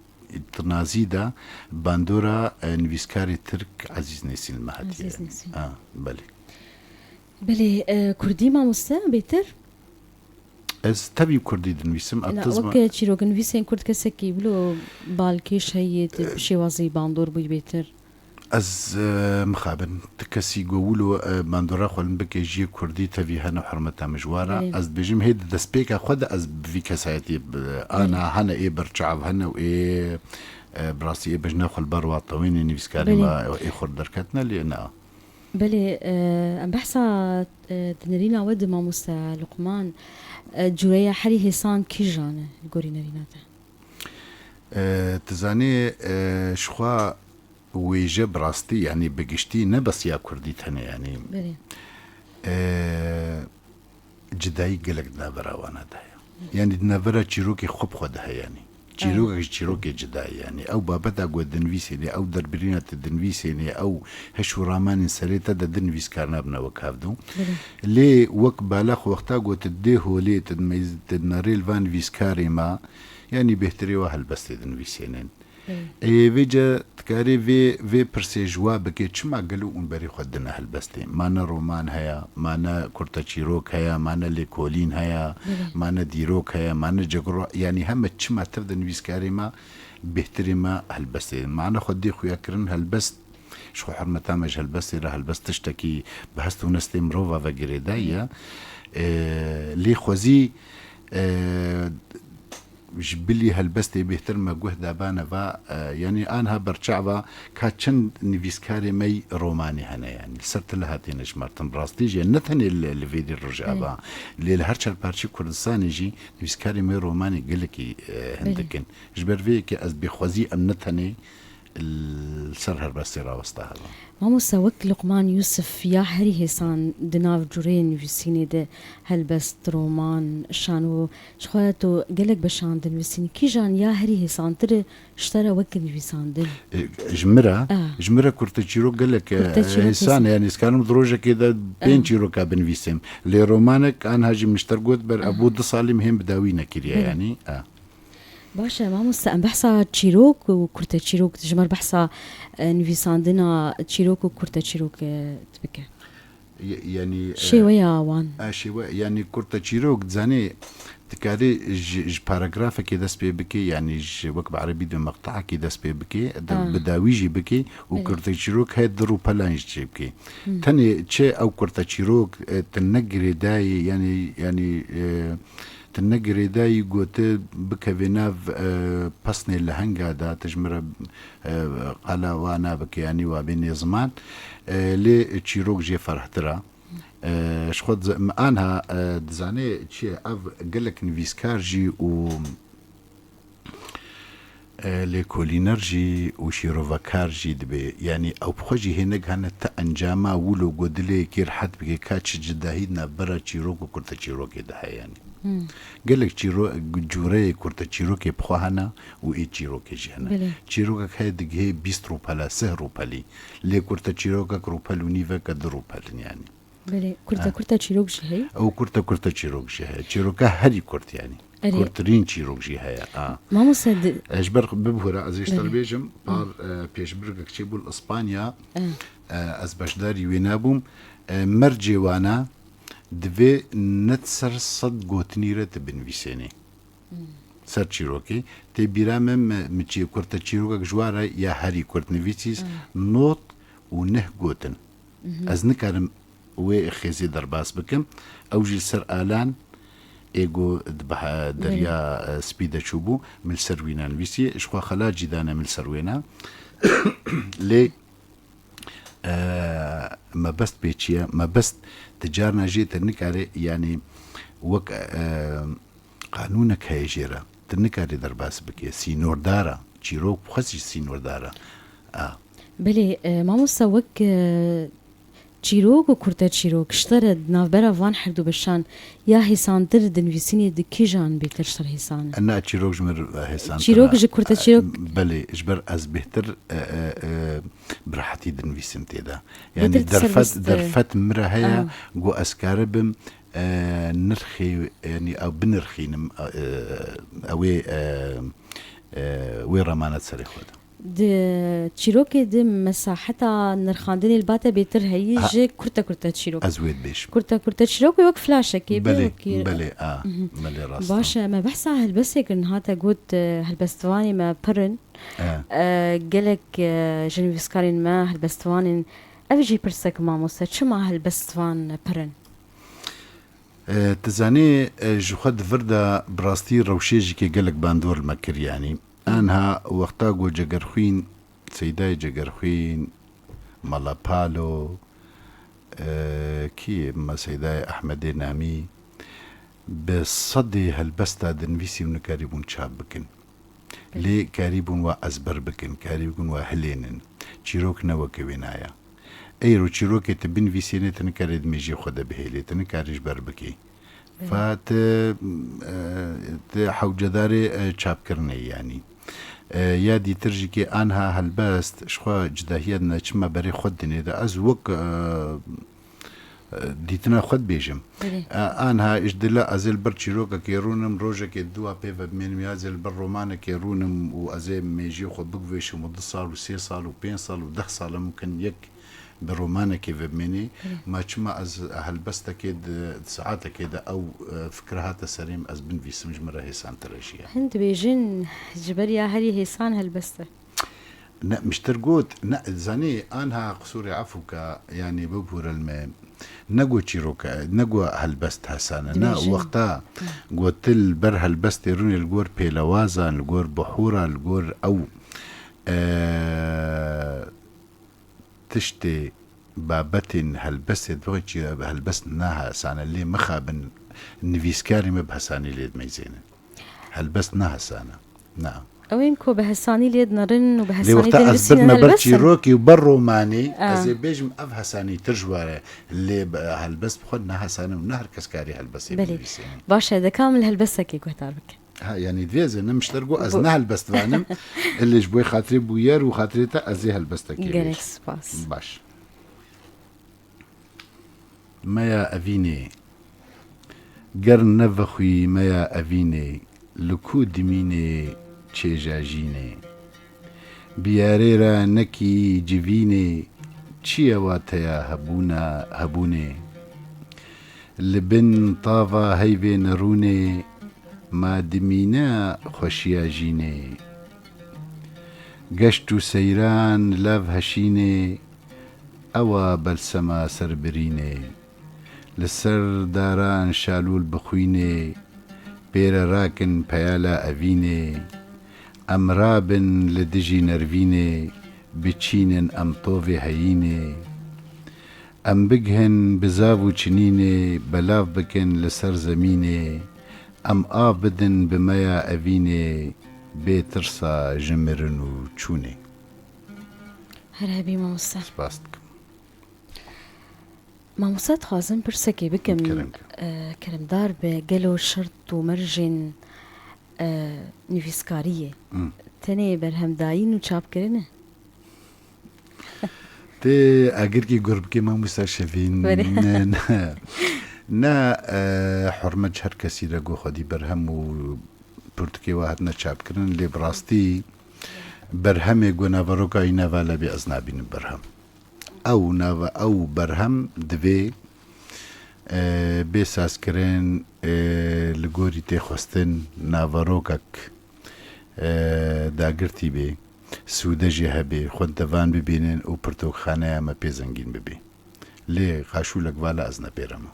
tinazî de bandora, e, nivîskarê Tirk Ezîz Nesîn li me hatiye. Ezîz Nesîn. Ha, belê. Belê, e, kurdî mamoste bêtir? Ez tevî kurdî dinivîsim, Na, ev tizma wek çîroknivîsên kurd kesekî wilo balkêş heye, tu bi şêwazî bandor bûyî bêtir? Ez, e, mixabin, ti kesî go wilo, e, bandora xwe lin bike jiyê kurdî tevî hene hurmeta min ji wa re. Belê. Ez dibêjim hê di destpêka xwe de ez bi vî kesayetî bi, ana Belê. Hene ê berçav hene û ê, e, bi rastî ê bejna xwe li ber wa tewênê nivîskarê Belê. Me ê xurt derketine lê na. Belê, e, em behsa, e, di nerîna we di mamoste Luqman, e, cûreya herî hêsan kîjan e li gorî nerîna te? E, tu zanî, e, ji xwe wêje bi rastî, yanî bi giştî ne bes ya kurdî tenê, yanî, Belê. E, cidayî gelek di navbera wana de heye. Yanî di navbera çîrokê xwe bi xwe de heye, yanî. Çîrokek ji çîrokê cida ye, yanî. Ew babeta ku dinivîsênê, ew derbirîna tu dinivîsênê, ew heş û ramanên serê te de di nivîskar nabine wek hevdû. Belê. Lê wek balax wexta ku tu dê holê, tu dimeyz-, tu dinerê li van nivîskarê me, yanî bêhtirê wa helbestê dinivîsênên. Ê, vêce dikarê vê, vê pirsê ji wa bike, çima gelo hûn berê xwe dine helbestê? Ma ne roman heye, ma ne kurteçîrok heye, ma ne lêkolîn heye, Belê. Ma ne dîrok heye, ma ne cegro-, yanî heme çima tev de nivîskarê me, bêhtirê me helbestê. Ma ne xwe dê xuya kirin, helbest, ji xwe hurmeta me ji helbestê re, helbest tiştekî bi hest û nestê mirova ve girêdayî ye. Ê, lê xwezî, ê, ji bilî helbestê bêhtir me guh dabane va, e, yanî anha berçava ka çend nivîskarê me yî romanê hene, yanî li ser tile hatîne jimartin. Bi rastî jî ne tenê li, li vê dî rojava, Belê. Lê li her çar parçeyê Kurdistanê jî nivîskarê me romanê gelekî, e, Belê. Hindik in. Ji ber vê yekê ez bêxwezî em ne tenê li ser helbestê rawesta heva. Mamoste, wek Luqman Yûsif ya herî hêsan di nav cureyên nivîsînê de helbest, roman, şano, ji xwe tu gelek beşan dinivîsînî. Kîjan ya herî hêsantir e ji te re wek nivîsandin? E, ji min re, Ah. Ji min re kurteçîrok gelek, e, Kurteçîrok hêsan e. Hêsan. Yanî ez karim di rojekê de pênc Ah. Çîroka binivîsim. Lê romanek anha jî min ji te got ber, Ah. Ev bû du salî min hêm bi dawî nekiriye Belê. Yanî. Ah. Baş e, mamoste, em behsa çîrok û kurteçîrok, ji me re behsa, e, nivîsandina çîrok û kurteçîrok, e, dibike. Ye-, yanî, e, Şêweya wan. E, şêwe, yanî kurteçîrok, dizanî, dikarî ji, ji paragrafekê dest pê bike, yanî ji, wek bi erebî de meqtahekê dest pê bike, de, Ha. Bi dawî jî bike û Belê. Kurteçîrok heye di rûpelan jî çê bike. Hmm. Tenê çi ew kurteçîrok, e, tu ne girêdayî, yanî, yanî, e, Tu ne girêdayî ku tu bikevê nav, e, pesnê lehenga de, tu ji min re, e, qala wa nabike, yanî wa bê nêziman. E, lê çîrok jê ferhtir e. E, ji xwe diz-, em anha, e, dizanê çi ye? Ev gelek nivîskar jî û, e, lêkolîner jî û şîrovekar jî dibe. Yanî ew bi xwe jî hênek hene ti encama wilo ku dilê yekê rehet bike, ka çi cudahî di navbera çîrok û kurteçîrokê de heye yanî. Hmm. Gelek çîro-, cûreyê kurteçîrokê bi xwe hene û ê çîrokê jî hene. Belê. Çîrokek heye digihê bîst rûpela, sih rûpelî. Lê kurteçîrokek rûpel û nîveke du rûpel in yanî. Belê, kurte kurte çîrok jî heye? Ew kurte kurte çîrok jî heye. Çîroka herî kurt yanî. Erê. Kurtirîn çîrok jî heye. A. Mamoste di- E, ji ber bibûre, ez ê ji te Belê. bêjim, par, e, pêşbirkek çêbû li Îspanya, E. e, ez beşdarî wê nebûm. E, mercê wana divê net ser sed gotinî re tu binivîsênî. Hmm. Ser çîrokê. Tê bîra min, min, min çi-, kurte çîrokek ji wan re ya herî kurt nivîsî, Hmm. not û neh gotin. Mhm. Ez nikarim wê xêzê derbas bikim. Ew jî li ser alan ê ku di beha-, Belê. derya, e, spî de çûbû, min li ser wîna nivîsî. Ji xwe xelat jî dane min li ser wêna. Lê, e, mebest pê çi ye? Mebest ti carna jê te nikare, yanî wek, e, qanûnek heye jê re. Ti nikarî derbas bike. Sînordar e. Çîrok bi xwe jî sînordar e. A. Belê, e, mamosta, wek, e, çîrok û kurte çîrok, ji te re di navbera van herdu beşan ya hêsantir di nivîsînê di kîjan bêtir ji te re hêsan e? Na, çîrok ji min re hêsantir e. Çîrok ji kurte çîrok? Belê, ji ber ez bêhtir, e, e, e, bi rehetî dinivîsim tê de. Bêhtir Yanî derfet, diserbest, e, derfet min re heye, a. ku ez karibim, e, nirxê, yanî ew binirxînim, e, ew ê, e, e, wê remane serê xwe de. Di çîrokê de mesaheta nirxandinê li ba te bêtir heyî Ha. ji kurte kurte çîrok. Ez wê dibêjim. Kurte kurte çîrok wek flaşekê bê Belê, wekî. belê, a, Mhm. belê rast e. Baş e, me behsa helbestê kir, niha te got, e, helbestvanê me pir in. E. E, gelek, e, ji nivîskarên me helbestvan in. Ev jî pirsek mamoste, çima helbestvan pir in? E, tu zanî, e, ji xwe di vir de bi rastî rewşê jî ke gelek bandor li me kir, yanî. Anha wexta ku Cegerxwîn, Seydayê Cegerxwîn, Mala Palo, e, kî ye, Ma Seydayê Ehmedê Namî, bi sedê helbesta dinivîsî û nikarîbûn çap bikin. Lê karîbûn wa ezber bikin, karîbûn wa hilênin. Çîrok ne weke wêna ye. Eyro çîrokê tu binivîsênê, tu nikarî di mêjê xwe de bihêlê, tu nikarî ji ber bikê. Fa tu, e, tu hewcedarê, e, çapkirinê yanî. E, ya dîtir jî kê anha helbest, ji xwe cudahiya dine çima berê xwe dinê de. Ez wek, e, dîtina xwe dibêjim. Belê. E, anha ji dila ez ê li ber çîrokekê rûnim, rojekê diwa pê ve bimênim, ya ez ê li ber romanekê rûnim û ez ê mêjiyê xwe biguvêşim û du sal û sê sal û pênc sal û deh sal e mumkin yek bi romanekê ve bimênî. Belê. Ma çima ez helbestekê di, di saetekê de ew, e, fikir hate serê min, ez binivîsim, ji min re hêsantir e jî ye. Hin dibêjin, ji ber ya herî hêsan helbest e. Ne, min ji te re got, ne, zanî, anha qisûrê efû ke, yanî bibûre li me, ne got çîrok e, ne got helbest hesane, ne, Dibêjin. wexta Hı. got tu li ber helbestê rûnê li gor pêlewazan, li gor buhûran, li gor ew, e, tiştê, babetên helbestê, dibêjin çi helbest ne hesane, lê mixabin nivîskarê me bi hesanî lê dimeyzênin. Helbest ne hesane. Na. Ew ên ku bi hesanî lê dinerin û bi Lê hesanî wexta ez dinivîsînin birme ber helbest in. çîrokî û ber romanî, A. ez ê bêjim ev hesanîtir ji we re. Lê bi, helbest bi xwe ne hesan e û ne her kes karî helbestê Belê. binivîsîne. Baş e, de ka min li helbestekê guhdar bike. Ha, yanî divê ez ê ne min ji te re got, ez Bu- ne helbestvan im. Lê ji bo xatirê bûyer û xatirê te ez ê helbestekê Gelek bêjim. spas. Baş. Meya evînê. Ger ne vexwî meya evînê, li ku dimînê çêja jînê? Biyarê re nekî civînê, çi ye wateya hebûna, hebûnê? Li bin tava heyvê nerûnê, ma dimîne xweşiya jînê? Geşt û seyran lav heşînê, ewa belsema serbirînê. Li ser daran şalûl bixwînê, pê re rakin peyala evînê. Em rabin li dijî nervînê, biçînin em tovê heyînê. Em bigihin bi zav û çinînê, belav bikin li ser zemînê, em av bidin bi meya evînê, bê tirsa ji mirin û çûnê. Her hebî mamoste. Spas dikim. Mamoste, dixwazim pirsekê bikim. Kerem ke. E, keremdar be, gelo şert û mercên, e, nivîskariyê Hmm. tenê berhemdayîn û çapkirin e? Tê agirkî gur bikê mamoste Şevîn. Were. Ne, ne. Ne, e, hurmet ji her kesî re, ku xwedî berhem û pirtûkê we hatine çapkirin, lê bi rastî berhemê ku naveroka wî nava levê ez nabînim berhem. Ew nava, ew berhem divê, e, bê sazkirin, e, li gorî tê xwestin naverokek, e, dagirtî bê, sûde jê hebê, xwendevan bibînin û pirtûkxaneya me pê zengîn bibê. Lê qaşûlek vala ez ne pê re me.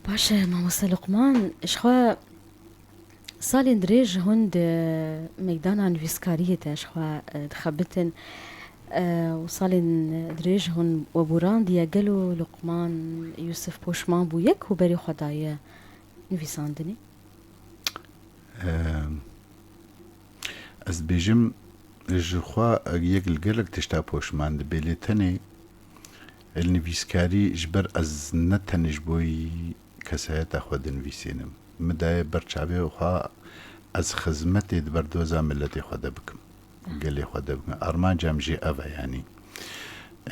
Baş e, mamoste Luqman, ji xwe salên dirêj hûn di meydana nivîskariyê de ji xwe, e, dixebitin, e, û salên dirêj hûn we borandiye. Gelo Luqman Yûsif poşman bûye ku berê xwe daye nivîsandinê? Em, ez dibêjim, ji xwe yek li gelek tişta poşman dibe, lê tenê li nivîskarî ji ber ez ne tenê ji bo kesayeta xwe dinivîsînim. Min daye ber çavê xwe ez xizmetê di berdoza miletê xwe de bikim. Gelê xwe de bikim. Armanca min jî ev e, yanî.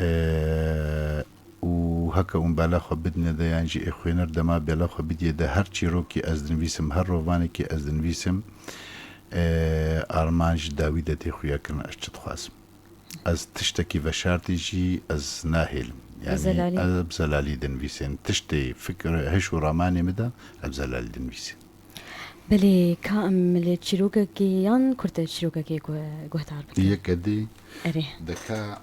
E, û heke hûn bela xwe bidine de, yan jî ê xwêner dema bela xwe bidiye de, her çîrokî ez dinivîsim, her rovanekî ez dinivîsim, e, armanc dawî de tê xuya kirin ez çi dixwazim. Ez tiştekî veşartî jî ez nahêlim. Yanî Zelalî. Ez bi zelalî dinivîsên. Tiştê fikir, hiş û ramanê min de ez bi zelalî dinivîsên. Belê, ka em li çîrokekê yan kurte çîrokekê gu-, guhdar bikin? Yek edî Erê. Deka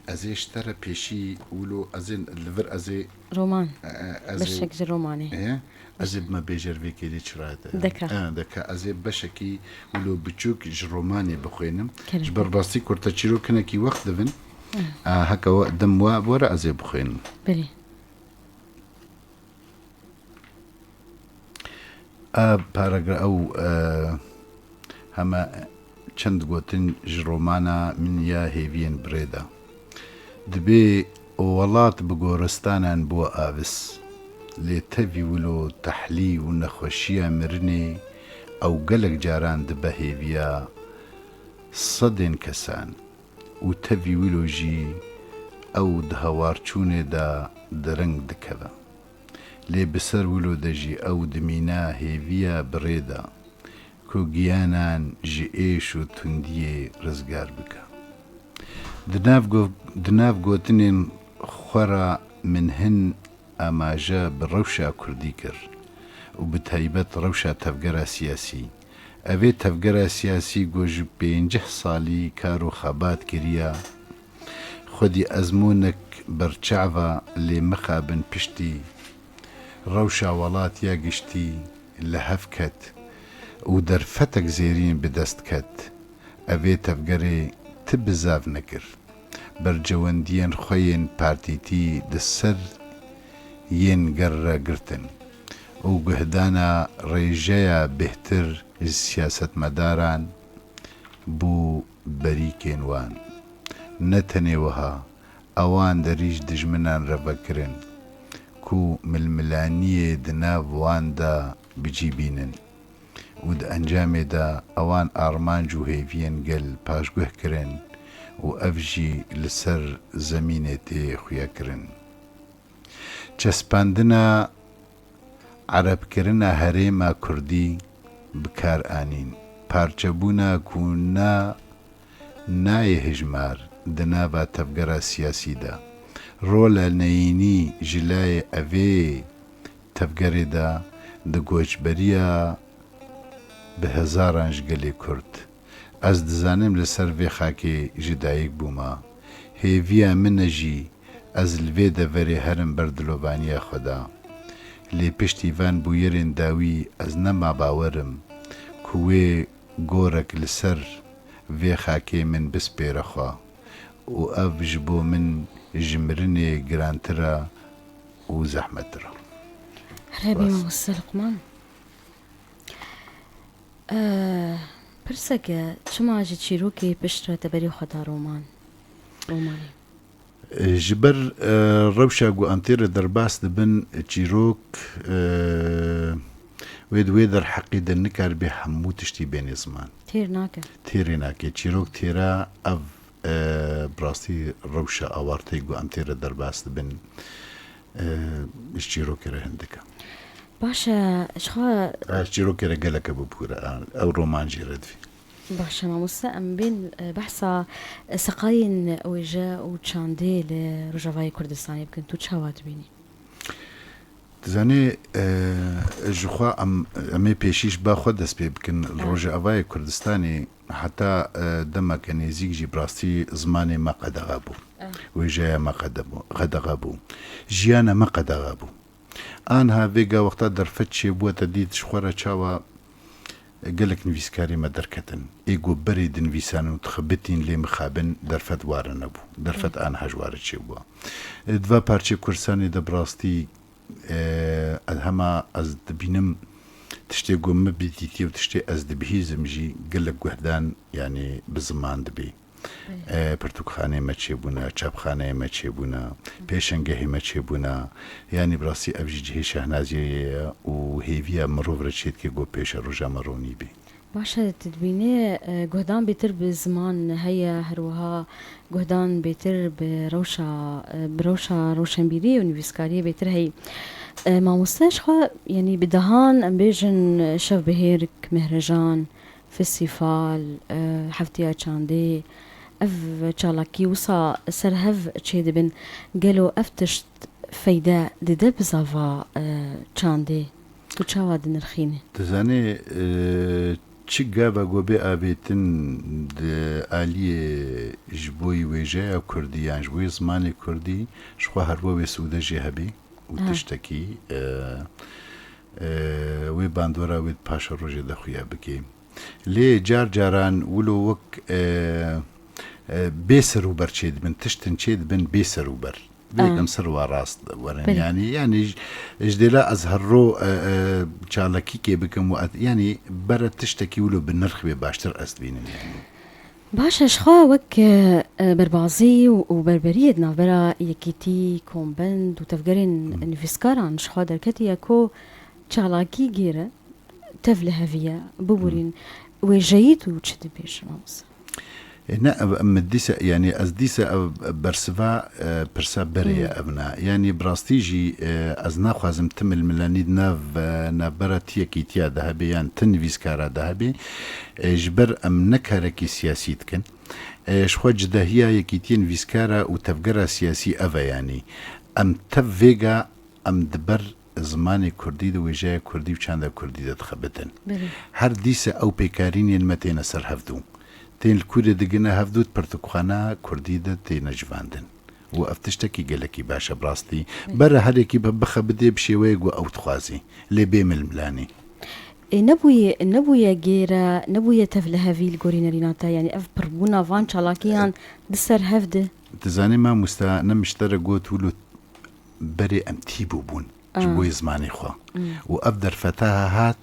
ez ê ji te re pêşî wilo ez ê li vir ez ê, Roman. e, e, ez ê, Beşek ji romanê. e, ez ê bime bêjer vê kêlî çi rayete. Deka. E, deka ez ê beşekî wilo biçûk ji romanê bixwênim. Kerem. Ji ber rastî kurte çîrok hinekî wext divin. E, heke we-, dem we were ez ê bixwênim. Belê. Ev paragra-, ew, e, heme çend gotin ji romana min ya Hêviyên Birêda. Dibê welat bi goristanan bû avis, lê tevî wilo tehlî û nexweşiya mirinê ew gelek caran dibe hêviya sedên kesan û tevî wilo jî ew di hewarçûnê de dereng dikeve. Lê bi ser wilo de jî ew dimîne hêviya birê de, ku giyanan ji êş û tundiyê rizgar bike. Di nav go-, di nav gotinên xwe re min hin amaje bi rewşa kurdî kir û bi taybet rewşa tevgera siyasî. Evê tevgera siyasî ku ji pêncî salî kar û xebat kiriye, xwedî ezmûnek berçav e, lê mixabin piştî rewşa welat ya giştî li hev ket û derfetek zêrîn bi dest ket. Evê tevgerê ti bizav nekir. Bercewendiyên xwe yên partîtî di ser yên ger re girtin û guhdana rêjeya bêhtir ji siyasetmedaran bû berîkên wan. Ne tenê wiha, ewan derî ji dijminan re vekirin ku milmilaniyê di nav wan de bi cî bînin û di encamê de ewan armanc û hêviyên gel paşguh kirin û ev jî li ser zemînê tê xuya kirin. Çespandina erebkirina herêma kurdî bi kar anîn, parçebûna ku na, nayê hijmar di nava tevgera siyasî de. Rola neyînî ji layê evê tevgerê de di göçberiya bi hezaran ji gelê Kurd. Ez dizanim li ser vê xakê ji dayik bûma. Hêviya min e jî ez li vê deverê herim ber dilovaniya xwe de. Lê piştî van bûyerên dawî ez nema bawer im ku wê gorek li ser vê xakê min bispêre xwe û ev ji bo min ji mirinê girantir e û zehmettir e. Rebî Spas. Mamoste Luqman. Eh, pirseke, çima ji çîrokê piştre te berî xwe da roman? Romanê. Ji ber, eh, rewşa ku em tê re derbas dibin, çîrok, eh, wê di wê derheqê de nikaribe hemû tiştî bênê ziman. Têr nake. Têrê nake. Çîrok têra ev, eh, bi rastî rewşa awarteyê ku em tê re derbas dibin, eh, ji çîrokê re hindik e. Baş e, ji xwe Ez çîrokê re gelek e bibûre, ew roman jê re divî. Baş e, mamoste, em bên, e, behsa, e, seqayên wêje û çandê li Rojavayê Kurdistanê bikin. Tu çawa dibînî? Dizanê, e, ji xwe em, em ê pêşî ji ba xwe dest pê bikin. Li Ha. Rojavayê Kurdistanê heta, e, demeke nêzîk jî bi rastî zimanê me qedexe bû. Ah. Wêjeya me qede bû, qedexe bû. Jiyana me qedexe bû. Anha vêga wexta derfet çêbûye te dît ji xwe re çawa gelek nivîskarê me derketin. Ê ku berê dinivîsanin û dixebitîn lê mixabin derfet ware nebû. Derfet anha ji ware çêbûye. Di va parçê Kurdistanê de bi rastî, e, hema ez dibînim tiştê ku min bidîtiye û tiştê ez dibihîzim jî gelek guhdan, yanî bi ziman dibê. E, pirtûkxaneyê me çêbûne, çapxaneyê me çêbûne, pêşengehê me çêbûne. Yanî bi rastî ev jî cihê şehnaziyê ye û hêviya mirov re çêdike ku pêşeroja me ronî bê. Baş e, tu dibînî, e, guhdan bêtir bi ziman heye, her wiha guhdan bêtir bi rewşa, e, bi rewşa rewşenbîrî û nivîskariyê bêtir heyî. E, mamoste ji xwe, yanî bi dehan, em bêjin, e, Şevbihêrk, Mehrejan, Festîval, e, Hefteya Çandê, ev çalakî wisa ser hev çêdibin. Gelo ev tişt feyde dide bizava, e, çandê? Tu çawa dinirxînî? Dizanê, e, çi gava ku bê avêtin di aliyê ji bo wêjeya kurdî yan ji bo zimanê kurdî, ji xwe her we wê sûde jê hebê û Ha. tiştekî, e, e, wê bandora wê di paşerojê de xuya bike. Lê car caran wilo wek, e, e, bê ser û ber çêdibin, tiştin çêdibin bê ser û ber. Vê Ah. em ser wa rast werin. Belê. Yanî, yanî ji, ji dêla ez her ro, e, e, çalakîkê bikim û et, yanî bere tiştekî wilo bi nirx bê baştir ez dibînim yanî. Baş e, ji xwe wek, e, e, berbazî û, û berberiyê di navbera Yekîtî, Kombend û tevgerên Hmm. nivîskaran ji xwe derketiye ku çalakî gêre tev li heviye, biborîn, Hmm. wêjeyî tu çi dibêjî, mamoste? E, ne, ev, em dîse, yanî ez dîse ev bersiva, e, pirsa berê ye Hmm. ev ne. Yanî bi rastî jî, e, ez naxwazim ti milmilanî di nav, e, navbera ti yekîtiya de hebe yan ti nivîskara de hebe. E, ji ber em ne karekî siyasî dikin. E, ji xwe cidahiya yekîtiyên nivîskara û tevgera siyasî ev e yanî. Em tev vêga em di ber zimanê kurdî de, wêjeya kurdî û çanda kurdî de dixebitin. Belê. Her dîse ew pêkarînên me têne ser hevdû. Tên li kûrê digine hevdû di pirtûkxana kurdî de têne civandin. Û ev tiştekî gelekî baş e bi rastî. Belê. Bere her yekî bi-, bixebitê bi şêweyê ku ew dixwazî. Lê bê milmilanî. Ê, nebûye, nebûye gêre, nebûye tevlihevî li gorî nerîna te, yanî ev pirbûna van çalakiyan di ser hev de? Dizanî mamosta, ne miştere got wilo berê em tî bûbûn ji Ah. bo zimanê xwe. Hmm. Û ev derfeta hat,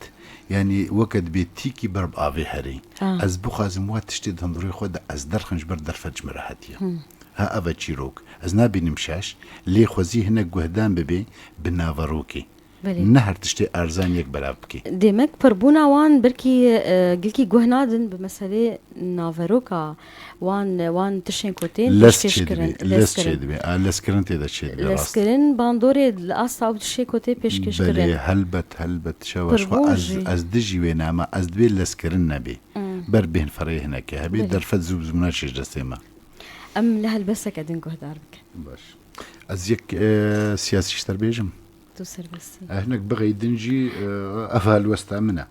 yanî weke dibê tîkî ber bi avê herî. Ah. Ez bixwazim wa tiştê di hundirê xwe de ez derxim ji ber derfet ji min re hatiye. Hmm. Ha ev e çîrok. Ez nabînim şaş, lê xwezî hinek guhdan bibê bi naverokê. Belê. Ne her tiştê erzan yek belav bikî. Demek pirbûna wan belkî, e, gilkî guh nadin bi meselê naveroka wan, wan tişên ku tên Lez pêşkêş çêdibê, kirin, lez lezkirin. çêdibê. A, lezkirin tê de çêdibê, rast. Lezkirin bandorê li asta ew tişê ku tê pêşkêş Belê, kirin. helbet, helbet. Şewa, şewa, Pirbûn ez, jî. ez dijî wê nama, ez divê lezkirin nebê. Hmm. Ber bêhn ferê hineke hebê, Belê. derfet zû bi zû naçe ji destê me. Em li helbesteke din guhdar bikin. Baş. Ez yek, e, siyasî ji te bêjim. Tu serbest î. E, hinek bixeydin jî, e, ev helwesta min e.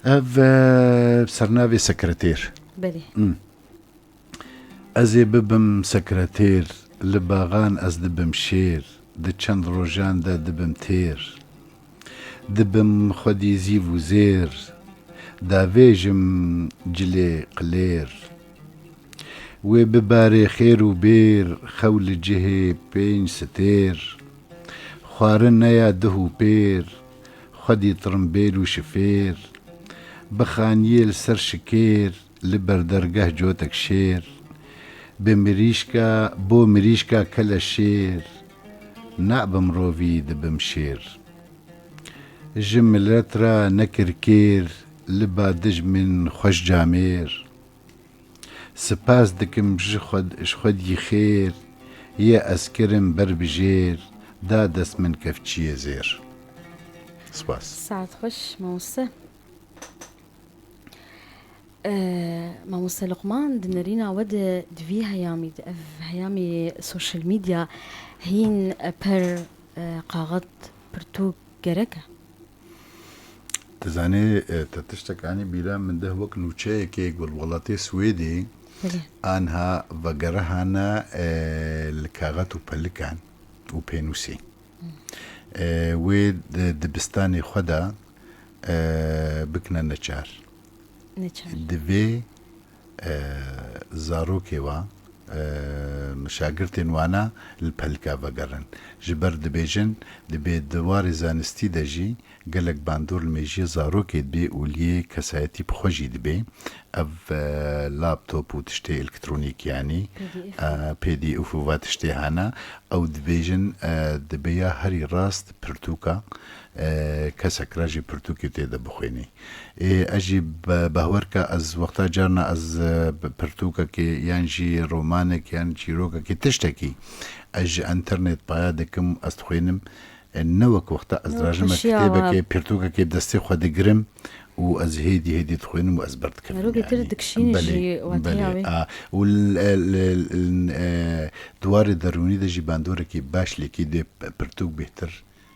Ev, e, sernavê sekretêr. Belê. Hmm. Ez ê bibim sekretêr, li baxan ez dibim şêr, di çend rojan de dibim têr. Dibim xwedî zîv û zêr, davêjim cilê qilêr. Wê bibarê xêr û bêr, xew li cihê pênc stêr. Xwarin neya duh û pêr, xwedî tirimbêl û şifêr. Bixaniyê li ser şikêr, li ber dergeh cotek şêr. Bi mirîşka, bo mirîşka kele şêr, na bi mirovî dibim şêr. Ji milet re nekir kêr, li ba dijmin xweş camêr. Spas dikim ji xwe, ji xwedî xêr, yê ez kirim ber bi jêr, da dest min kevçiyê zêr. Spas. Saet xweş, mamoste. Ee, mamoste Luqman, di nerîna we de di vî heyamî de, ev heyamî social media hîn per, e, kaxet, pirtûk gerek e? Dizanî, e, te tiştek anî bîra min de wek nûçeyekê ku li welatê Swêdê Belê. anha vegerihane, e, li kaxet û pelikan û pênûsê. E, wê di dibistanê xwe de, e, bikine neçar. Neçar. Divê, e, zarokê wa, e, şagirtên wana li pelika vegerin. Ji ber dibêjin, dibê di warê zanistî de jî gelek bandor li mêjiyê zarokê dibê û liyê kesayetî bi xwe jî dibê. Ev, e, laptop û tiştê elektronîk, yanî, P D F. e, P D F û va tiştê hene. Ew dibêjin, e, dibe ya herî rast pirtûka, e, kesek re jî pirtûkê tê de bixwînî. Ê, ez jî be-, behwer ke ez wexta carna ez, e, bi pirtûkekê yan jî romanek yan çîrokekê tiştekî ez ji enternet paya dikim, ez dixwînim, e, ne wek wexta ez Ne wek dirajime xweşiya kitêbekê, wa. pirtûkekê bi destê xwe digirim û ez hêdî hêdî dixwînim û ez berdikevim, Merokê tir yanî. dikişînî Belê, jî wateya belê. wê. A, û l-, l-, l-, e, di warê derûnî de jî bandorekî baş lêkî dê pirtûk bêhtir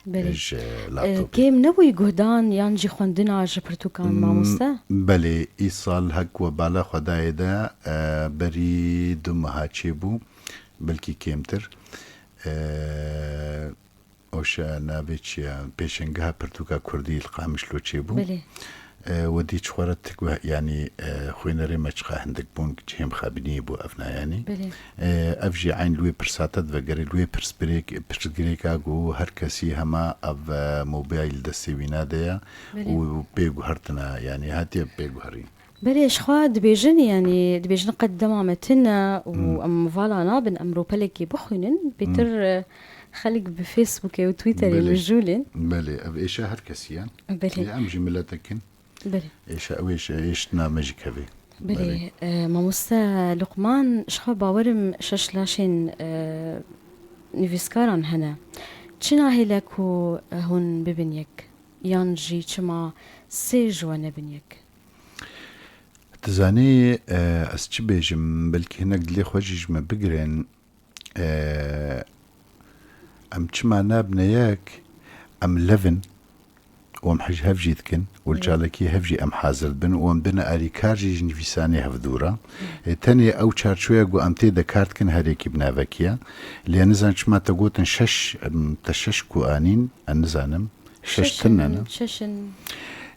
Belê. ji E, laptopê. Kêm nebûyî guhdan yan jî xwendina ji pirtûkan, M-, mamoste? Belê, îsal hek we bala xwe dayê de, e, berî du meha çêbû, belkî kêmtir. E, Oşa navê çi ye? Pêşengeha pirtûka kurdî li Qamişlo çêbû. Belê. E, we dî çi xwe re tik we, yanî, e, xwînerê me çiqa hindik bûn, cihê mixabiniyê bû ev nayanî. Belê. E, ev jî eyn li wê pirsa te divegerê, li wê pirsbirêk-, pirsgirêka ku her kesî hema ev, e, mobayîl destê wîna de ye Belê. û pê guhertina, yanî hatiye pê guherîn. Belê, ji xwe dibêjin, yanî dibêjin qet dema me tune û Hmm. em vala nabin, em ropelekê bixwînin, bêtir, Hmm. e, xelk bi Facebookê û Twitterê Belê. mijûlin. Belê, ev êşa her kesî ye. Belê. Lê em jî miletek in. Belê. Êşa, ew êşa, êştina me jî kevê. Belê, Belê. e, mamoste Luqman, ji xwe bawerim şeş laşên, e, nivîskaran hene. Çi nahêle ku, e, hûn bibin yek? Yan jî çima sê ji we nebin yek? Dizanî, e, ez çi bêjim, belkî hinek dilê xwe jî ji me bigirin. E, em çima nabine yek, em lev in û em hej-, hev jî dikin û li Evet. çalakiyê hev jî em hazir dibin û em bine alîkar jî ji nivîsanê hevdû re. E, tenê ew çarçoya ku em tê de kar dikin her yekî bi navekî ye. Lê nizan çima te gotin şeş, em, te şeş ku anîn, ez nizanim. Şeş Şeş in, tune ne? şeş in.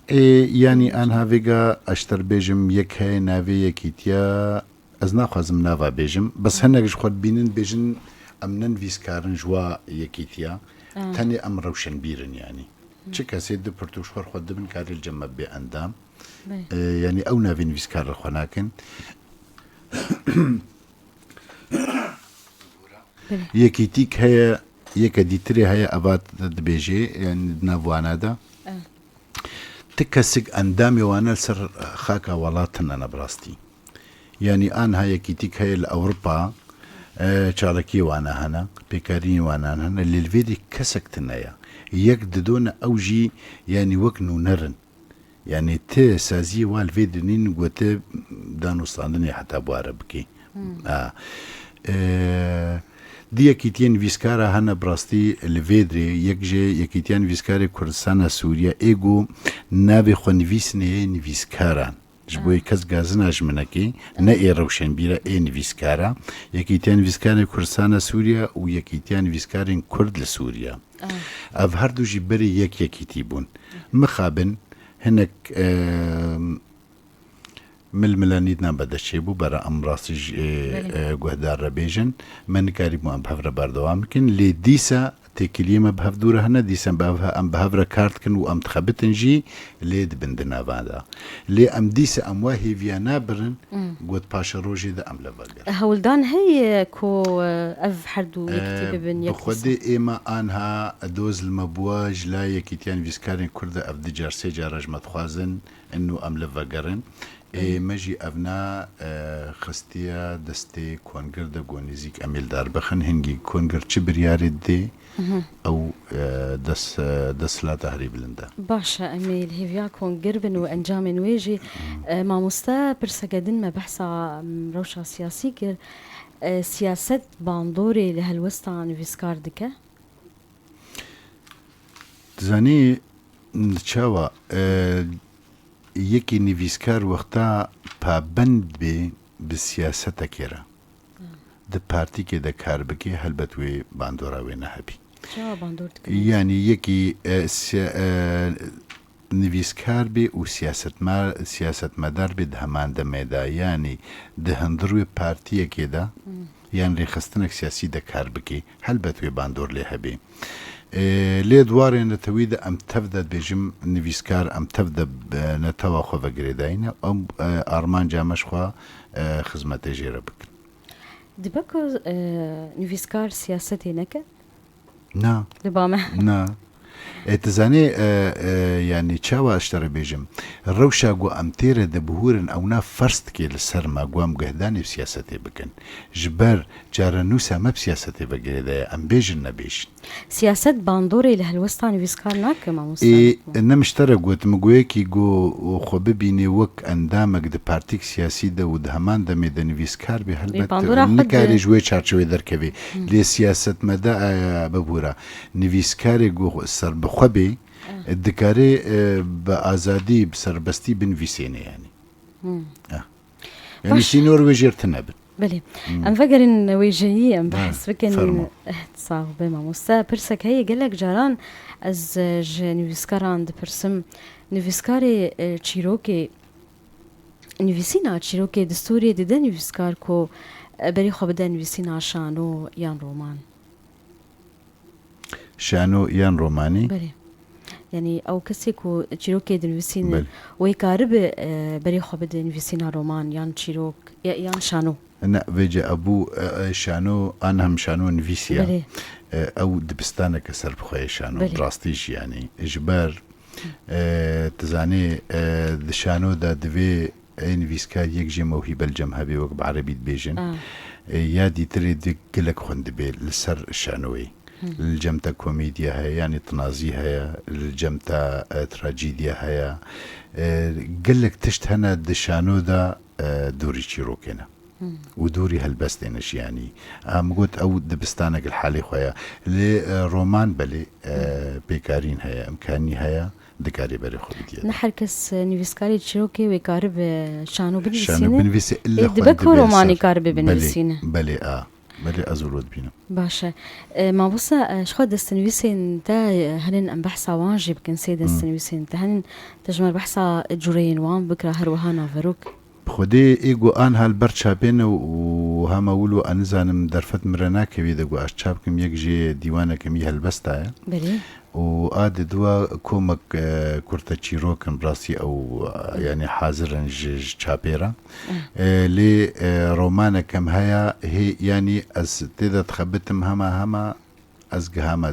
E, yanî anha vêga ez ji te re bêjim, yek heye navê yekîtiya, ez naxwazim nava bêjim, bes hinek ji xwe dibînin, dibêjin em ne nivîskar in ji wa yekîtiya. Ah. Tenê em rewşenbîr in yanî. Çi kesê du pirtûk ji xwe re xwe dibin, karê li cem me bê endam. Belê. E, yanî ew navê nivîskar re xwe nakin. Belê. Yekîtîk heye, yeke dîtirê heye, eva dibêjê, yanî di nav wana de. Evet. Ti kesik endamê wana li ser xaka welat tune ne bi rastî. Yanî anha yekîtîk heye li Ewropa, e, çalakiyê wana hene, pêkarînê wana hene, lê li vê dî kesek tune ye. Yek didone ew jî, yanî wek nûner in. Yanî ti saziyê wan li vê dinîn ku ti danûstandinê heta bi wan re bikî. Hmm. Ha. Ee, di yekîtiyên nivîskara hene bi rastî li vê dirê, yek ji yekîtiya nivîskarê Kurdistana Sûriye, ê ku navê xwe nivîsine yê nivîskaran. Ji bo Ah. yê kes gazina ji minekê, ne ê rewşenbîra, ê nivîskara. Yekîtiya nivîskarên Kurdistana Sûriye û yekîtiya nivîskarên Kurd li Sûriye. Ah. Ev her du jî berê yek yekîtî bûn. Mixabin hinek, e, Milmila nîdna be de çêbû, bera em rastî ji, e, Belê. e, guhdar re bêjin. Me nikarîbû em bi hev re berdewam bikin. Lê dîsa têkiliyê me bi hev dû re hene, dîsa em bi hev, em bi hev re kar dikin û em dixebitin jî, lê dibin di nava de. Lê em dîsa em wa hêviya nabirin, Hmm. got paşerojê de em li vegerin. Hewldan heye ku, e, ev her du E, yekitî bibin bi yek Xwedê insan? Êma anha doz li me bûa ji la Yekîtiya Nivîskarên Kurd de ev du car sê cara ji me dixwazin, inu em li vegerin. Ê Hmm. me jî evna, e, xistiye destê kongir de ku nêzîk em ê li dar bixin. Hingî kongir çi biryarê didê, Mhm. ew, e, des-, e, desthilata herî bilind e. Baş e, em ê li hêviya kongir bin û encamên wê jî. Hmm. E, mamoste, pirseke din me behsa, em, rewşa siyasî kir. E, siyaset bandorê li helwesta nivîskar dike? Dizanî çawa, e, yekî nivîskar wexta pabend bê bi siyasetekê re, Hmm. di partîkê de kar bike, helbet wê bandora wê nehebî. Çawa bandor dike? Yanî yekî, e, siya-, e, nivîskar bê û siyasetme-, siyasetmedar bê di heman demê de, yanî di hundir wê partiyekê de, Hmm. yan rêxistinek siyasî de kar bike, helbet wê bandor lê hebê. E, lê di warê netewî de em tev de dibêjim nivîskar, em tev de, e, netewa xwe ve girêdayî ne, em, e, armanca me ji xwe, e, xizmetê jê re bikin. Dibe ku, e, nivîskar siyasetê neke? Na. Li ba me. Na. E, tu zanî, e, e, yanî çawa ez ji te re bêjim? Rewşa ku em tê re dibihûrin, ewna ferz dike li ser me ku em guhdanê bi siyasetê bikin. Ji ber çarenûsa me bi siyasetê ve girêdaye, em bêjin nebêjin. Siyaset bandorê li helwesta nivîskar nake, mamoste? Ê, ne min ji te re got, min got yekî ku xwe bibînê wek endamek di partîk siyasî de û di heman demê de nivîskar bê, Ê, helbet bandora xwe nikarê di ji wê çarçewê derkevê. Hmm. Lê siyasetmedar, e, bibûra, nivîskarê ku serbixwe bê, Hmm. dikarê, e, bi azadî, bi serbestî binivîsêne yanî. Hmm. Ah. Yanî Baş. Sînor wê jêr tune bin. Belê. Hmm. Em vegerin wêjeyî, em Ha, behs bikin. Fermo. Eh, sax be mamoste. Pirsek heye, gelek caran ez, eh, ji nivîskaran dipirsim. Nivîskarê, eh, çîrokê, nivîsîna çîrokê distûrê dide nivîskar ku, eh, berê xwe bide nivîsîna şano yan roman? Şano yan romanî? Belê. Yanî ew kesê ku çîrokê dinivîsîne, Belê. wê karibe, e, berê xwe bide nivîsîna roman yan çîrok, ya-, yan şano? Ne, vêce ebû, e, e, şano, an hem şano nivîsiya. Belê. E, ew dibistaneke serbixwe ye şano, Belê. bi rastî jî yanî. Ji ber, e, tu zanî, e, di şano de divê ê nivîskar yek jê mewhîbe li cem hebê, wek bi erebî dibêjin. Ah. E, ya dîtirê di gelek xwendibê li ser şanoyê. Hmm. Li cem te komedya heye, yanî tinazî heye, li cem te, e, trajîdya heye. E, gelek tişt hene di şano de, e, dûrî çîrokê ne. Hmm. Û dûrî helbestê ne jî yanî. Em got ew dibistanek li halê xwe ye. Lê, e, roman belê, e, Hmm. pêkarîn heye, imkanî heye, dikarê berê xwe bidî. Ne her kes, e, nivîskarê çîrokê wê karibe şano binivîsîne. Şano binivîse, illa Ê, dibe ku xwendibê romanê ser. karibe Belê, binivîsîne. belê, a. Belê, ez wilo dibînim. Baş e. E, mamosta, e, ji xwe destinivîsên te, e, hene em behsa wan jî bikin, sê Hmm. destinivîsên te hene, te ji me re behsa cûreyên wan bikira, her wiha naverok. Bi Xwedê ê ku anha li ber çapê ne û hema wilo, ez nizanim, derfet min re nakevî de ku ez çap kim, yek jê dîwaneke min helbesta ye. Belê. Û a di dua komek, e, kurte çîrok in, bi rastî ew, e, yanî hazir in ji, ji çapê re. Eh. E, lê, e, romaneke min heye, hê, yanî ez tê de dixebitim hema hema ez gihame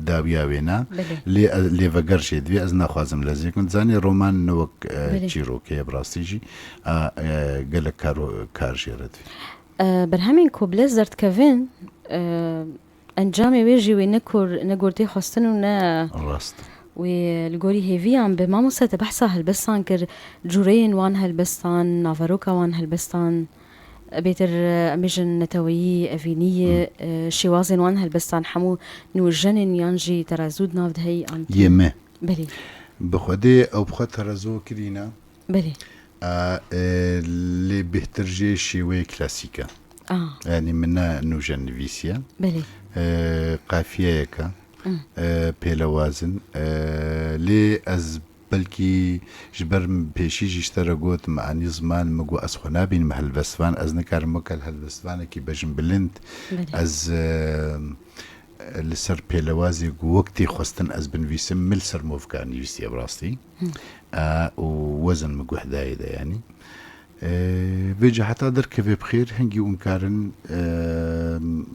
dawiya wê ne. Belê. Lê, e, lêveger jê divê, ez naxwazim lezê kin. Zanî roman ne wek, e, Belê. çîrokê ye, bi rastî jî, a, e, gelek kar, kar jê re divê. E, berhemên ku bi lez derdikevin, e, encamê wê jî wê ne kur, ne gor tê xwestin û ne Rast. wê li gorî hêviyan be. Mamoste, te behsa helbestan kir, cûreyên wan helbestan, naveroka wan helbestan, bêtir, e, em bêjin neteweyî, evînî, Hı. e, şêwazên wan helbestan, hemû nûjenên yan jî terazû di nav de heyî an? Yê me. Belê. Bi Xwedê ew bi xwe terezo kirîne. Belê. A, e, lê bêhtir jê şêweyê klasîk e. A. Yanî min ne nûjen nivîsiye. Belê. E, qafiyeyek e. Hı. E, pêlewazin. E, lê ez Belkî ji ber pêşî jî ji te re got, me anî ziman, min got, ez xwe nabînim helbestvan, ez nikarim weke helbestvanekî bejim bilind. Belê. Ez, e, li ser pêlewazê ku wek tê xwestin ez binivîsim, min li ser movka nivîsiye bi rastî. Hı. E, û wezin min guhdayê de, yanî. E, vê ciheta derkeve bi xêr, hingî hûn karin, e,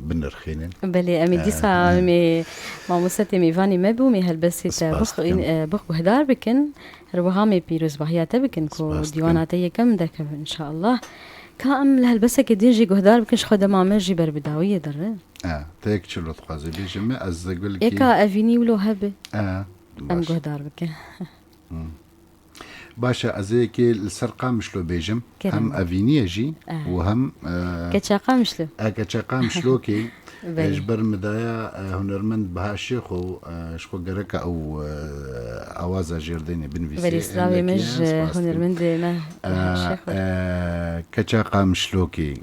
binirxînin. Belê, em ê E, dîsa, e. em ê mamoste tê mêvanê me bû, em ê helbestê te Spas bix-, dikim. e, bix guhdar bikin. Her wiha em ê pîrozbahiya te bikin ku Spas dikim. dîwana te yekem derkeve, inşallah. Ka em li helbestekê din jî guhdar bikin, ji xwe dema me jî ber bi dawiyê dirin. E, te yek çilo dixwaze bêje me, ez de gulkî Êka evînî wilo hebe. E, Em baş. guhdar bikin. Hmm. Baş e, ez ê yekê li ser Qamişlo bêjim. Kerem. Hem evîniyê jî Eh. û hem, e, Keça Qamişlo. e, keça Qamişlokê, e, Belê. ji ber midaya, e, hunermend Biha Şêxo, e, ji xwe gereka ew, e, awaza jêrdênê binivîsê. Belê, slavê me Hindekî ji spas dikim. hunermendê me E, Biha Şêxo. e, keça Qamişlokê.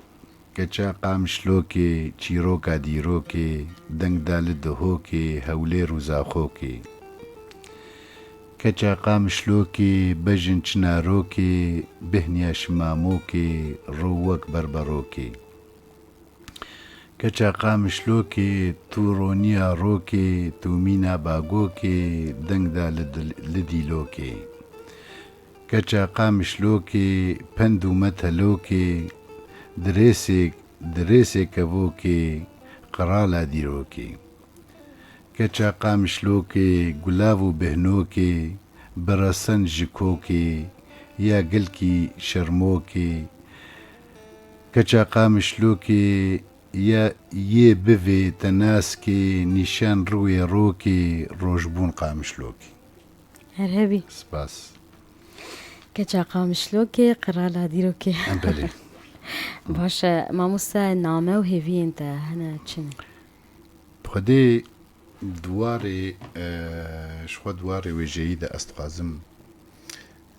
Keça Qamişlokê, çîroka dîrokê, deng da li Duhokê, Hewlêr û Zaxokê. Keça Qamişlokê, bejin çinarokê, bihniya şimamokê, ro wek berberokê. Keça Qamişlokê, tû roniya rokê, tû mîna bagokê, deng da li dil-, li dîlokê. Keça Qamişlokê, pend û metelokê, dirêsê, dirêsê kevokê, qirala dîrokê. Keça Qamişlokê, gulav û bihnokê, biresen ji kokê, ya gilkî şermokê. Keça Qamişlokê, ya yê bivê te naskê, nîşan rûyê rokê, rojbûn Qamişlokê. Her hebî. Spas. Keça Qamişlokê, qirala dîrokê. Em belê. Baş e, mamoste, name û hêviyên te hene çi ne? Xwedê di warê, e, ji xwe di warê wêjeyî de ez dixwazim,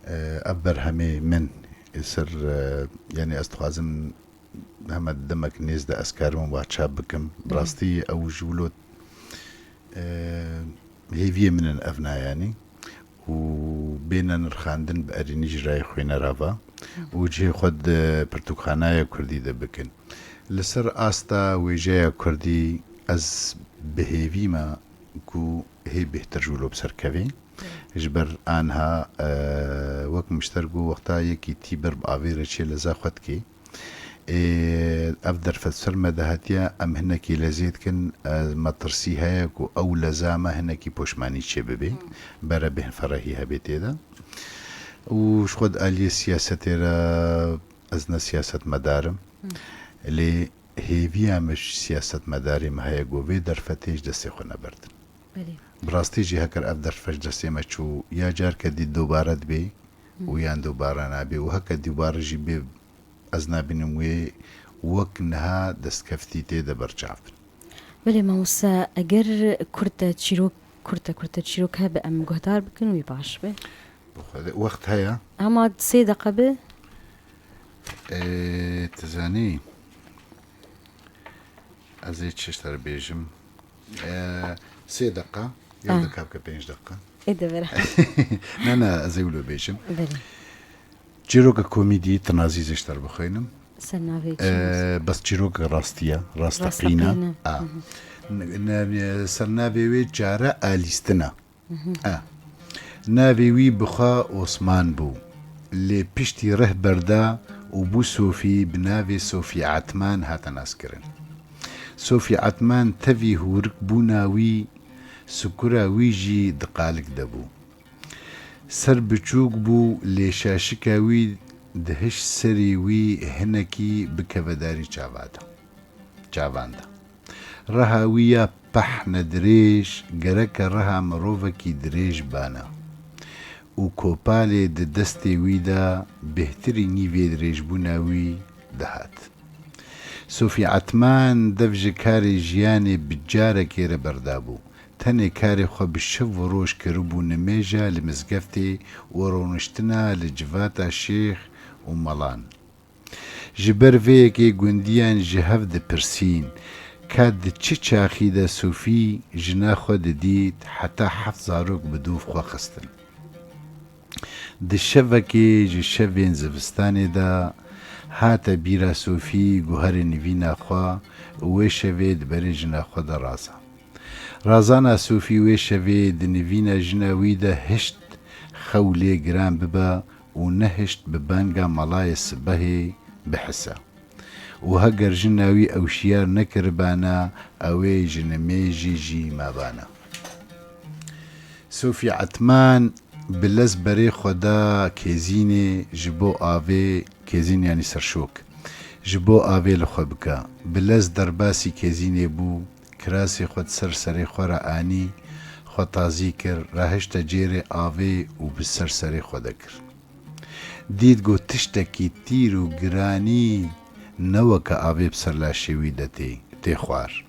e, ev berhemê min ê ser, e, yanî ez dixwazim hema demek nêz de ez karim wa çap bikim. Bi Hı. rastî ew ji wilo, e, hêviyê min in ev nayanî û bêne nirxandin bi erênî ji rayê xwênera ve û cihê xwe di pirtûkxanaya kurdî de bikin. Li ser asta wêjeya kurdî ez bi hêvî me ku hê bêhtir ji wilo bi ser kevê. Ji ber anha, e, wek min ji te re got, wexta yekî tî ber bi avê re çê leza xwe dikê. Ê, ev derfet ser me de hatiye, em hinekî lezê dikin, e, metirsî heye ku ew leza me hinekî poşmanî çê bibe. Hmm. Bere bêhn ferehî hebe tê de. Û ji xwe di aliyê siyasetê re ez ne siyasetmedar im. Hmm. Lê hêviya me ji siyasetmedarê me heye ku vê derfetê ji destê xwe neberdin. Belê. Bi rastî jî heker ev derfet ji destê me çû, ya carke dî dubare dibe Hmm. û yan dubare nabe û heke dubare jî bê, ez nabînim wê wek niha destkeftî tê de berçav bin. Belê mamoste, eger kurte çîrok, kurte kurte çîrok hebe em guhdar bikin wî baş be. Bi Xwedê wext heye? Hema sê deqe be. Ê, tu zanî, ez ê çi ji te re bêjim? Ê, sê deqa, yew Ah. deqa bike pênc deqa. Ê de vere. Ne, ne, ez ê wilo bêjim. Belê. Çîroka komîdî, tinazî zê ji te re bixwînim. Ser navê çi? Ê, bes çîroka rastî ye, rasteqîn e. Rasteqîn e. A. Hı hı. Ne, ne, ne, ser navê wê çare alîstin e. Mhm. E. Navê wî bi xwe Osman bû. Lê piştî rih berda û bû Sofî, bi navê Sofî Etman hate naskirin. Sofî Etman tevî hûrik bûna wî, sikura wî jî di qalik de bû. Ser biçûk bû, lê şaşika wî di hiş serê wî hinekî bikevedarî çava de. Çavan de. Reha wî ya pehne dirêj, gereke reha mirovekî dirêj bana. Û kopalê di destê wî de bêhtirî nîvê dirêjbûna wî dihat. Sofî Etman dev ji karê jiyanê bi carekê re berdabû. Tenê karê xwe bi şev û roj kiribû nimêja li mizgeftê û roniştina li civata şêx û melan. Ji ber vê yekê gundiyan ji hev dipirsîn, ka di çi çaxî de Sofî jina xwe didît, heta heft zarok bi dûv xwe xistin. Di şevekê ji şevên zivistanê de hate bîra Sofî guherê nivîna xwe û wê şevê di berê jina xwe de raza. Razana Sofî wê şevê di nivîna jina wî de hişt xew lê giran bibe û nehişt bi benga melayê sibehê bihise. Û heger jina wî ew şiyar nekiribana, ew ê ji nimêjî jî mabana. Sofî Etman bi lez berê xwe da kêzînê ji bo avê, kêzîn yanî serşok, ji bo avê li xwe bike. Bi lez derbasî kêzînê bû, kirasê xwe di ser serê xwe re anî, xwe tazî kir, rahişte cêrê avê û bi ser serê xwe de kir. Dît ku tiştekî tîr û giranî ne weke avê bi ser laşê wî de tê, tê xwar.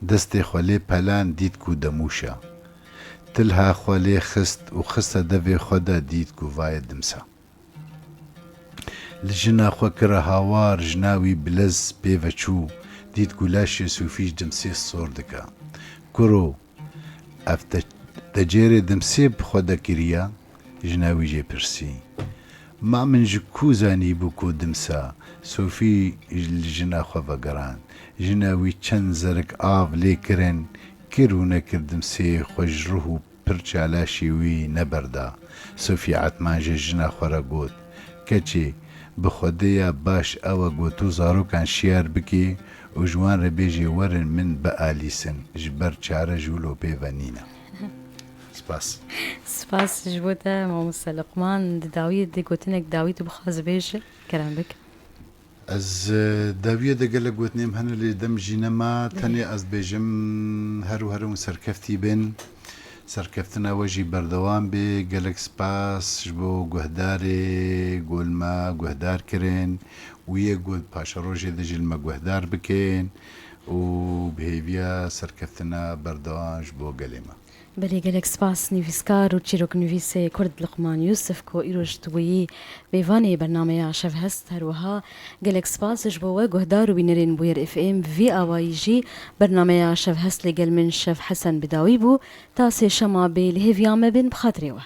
Destê xwe lê pelan, dît ku demûş e. Tilha xwe lê xist û xiste devê xwe de, dît ku va ye dimsa. Li jina xwe kire hawar, jina wî bi lez pê ve çû, dît ku laşê Sofî ji dimsê sor dike. Kuro, ev te, te cêrê dimsê bi xwe de kiriye? Jina wî jê pirsî. Ma min ji ku zanîbû ku dimsa? Sofî li jina xwe vegerand. Jina wî çend zerik av lê kirin, kir û nekir dimsê xwe ji ruh û pirça laşê wî neberda. Sofî Etman ji jina xwe re got, Keçê, bi Xwedê ya baş ew e ku tu zarokan şiyar bikî û ji wan re bêjî werin min bialîsin, ji ber çare ji wilo pê ve nîne. Spas. Spas ji bo te, mamoste Luqman. Di dawiyê de gotinek dawî tu bixwazî bêje, kerem bik. Ez, e, dawiyê de gelek gotinêm hene, lê dem jî nema. Tenê ez dibêjim, her û her û serkeftî bin. Serkeftina we jî berdewam bê. Gelek spas ji bo guhdarê ku li me guhdar kirin û yê ku paşerojê de jî li me guhdar bikin û bi hêviya serkeftina berdewam ji bo gelê me. Belê, gelek spas nivîskar û çîroknivîsê Kurd Luqman Yûsif ku îroj tu bûyî mêvanê bernameya Şevhest. Her wiha gelek spas ji bo we guhdar û bînerên Bûyer F M. Bi vî awayî jî bernameya Şevhest li gel min Şev Hesen bi dawî bû. Ta sêşema bê li hêviya me bin, bi xatirê we.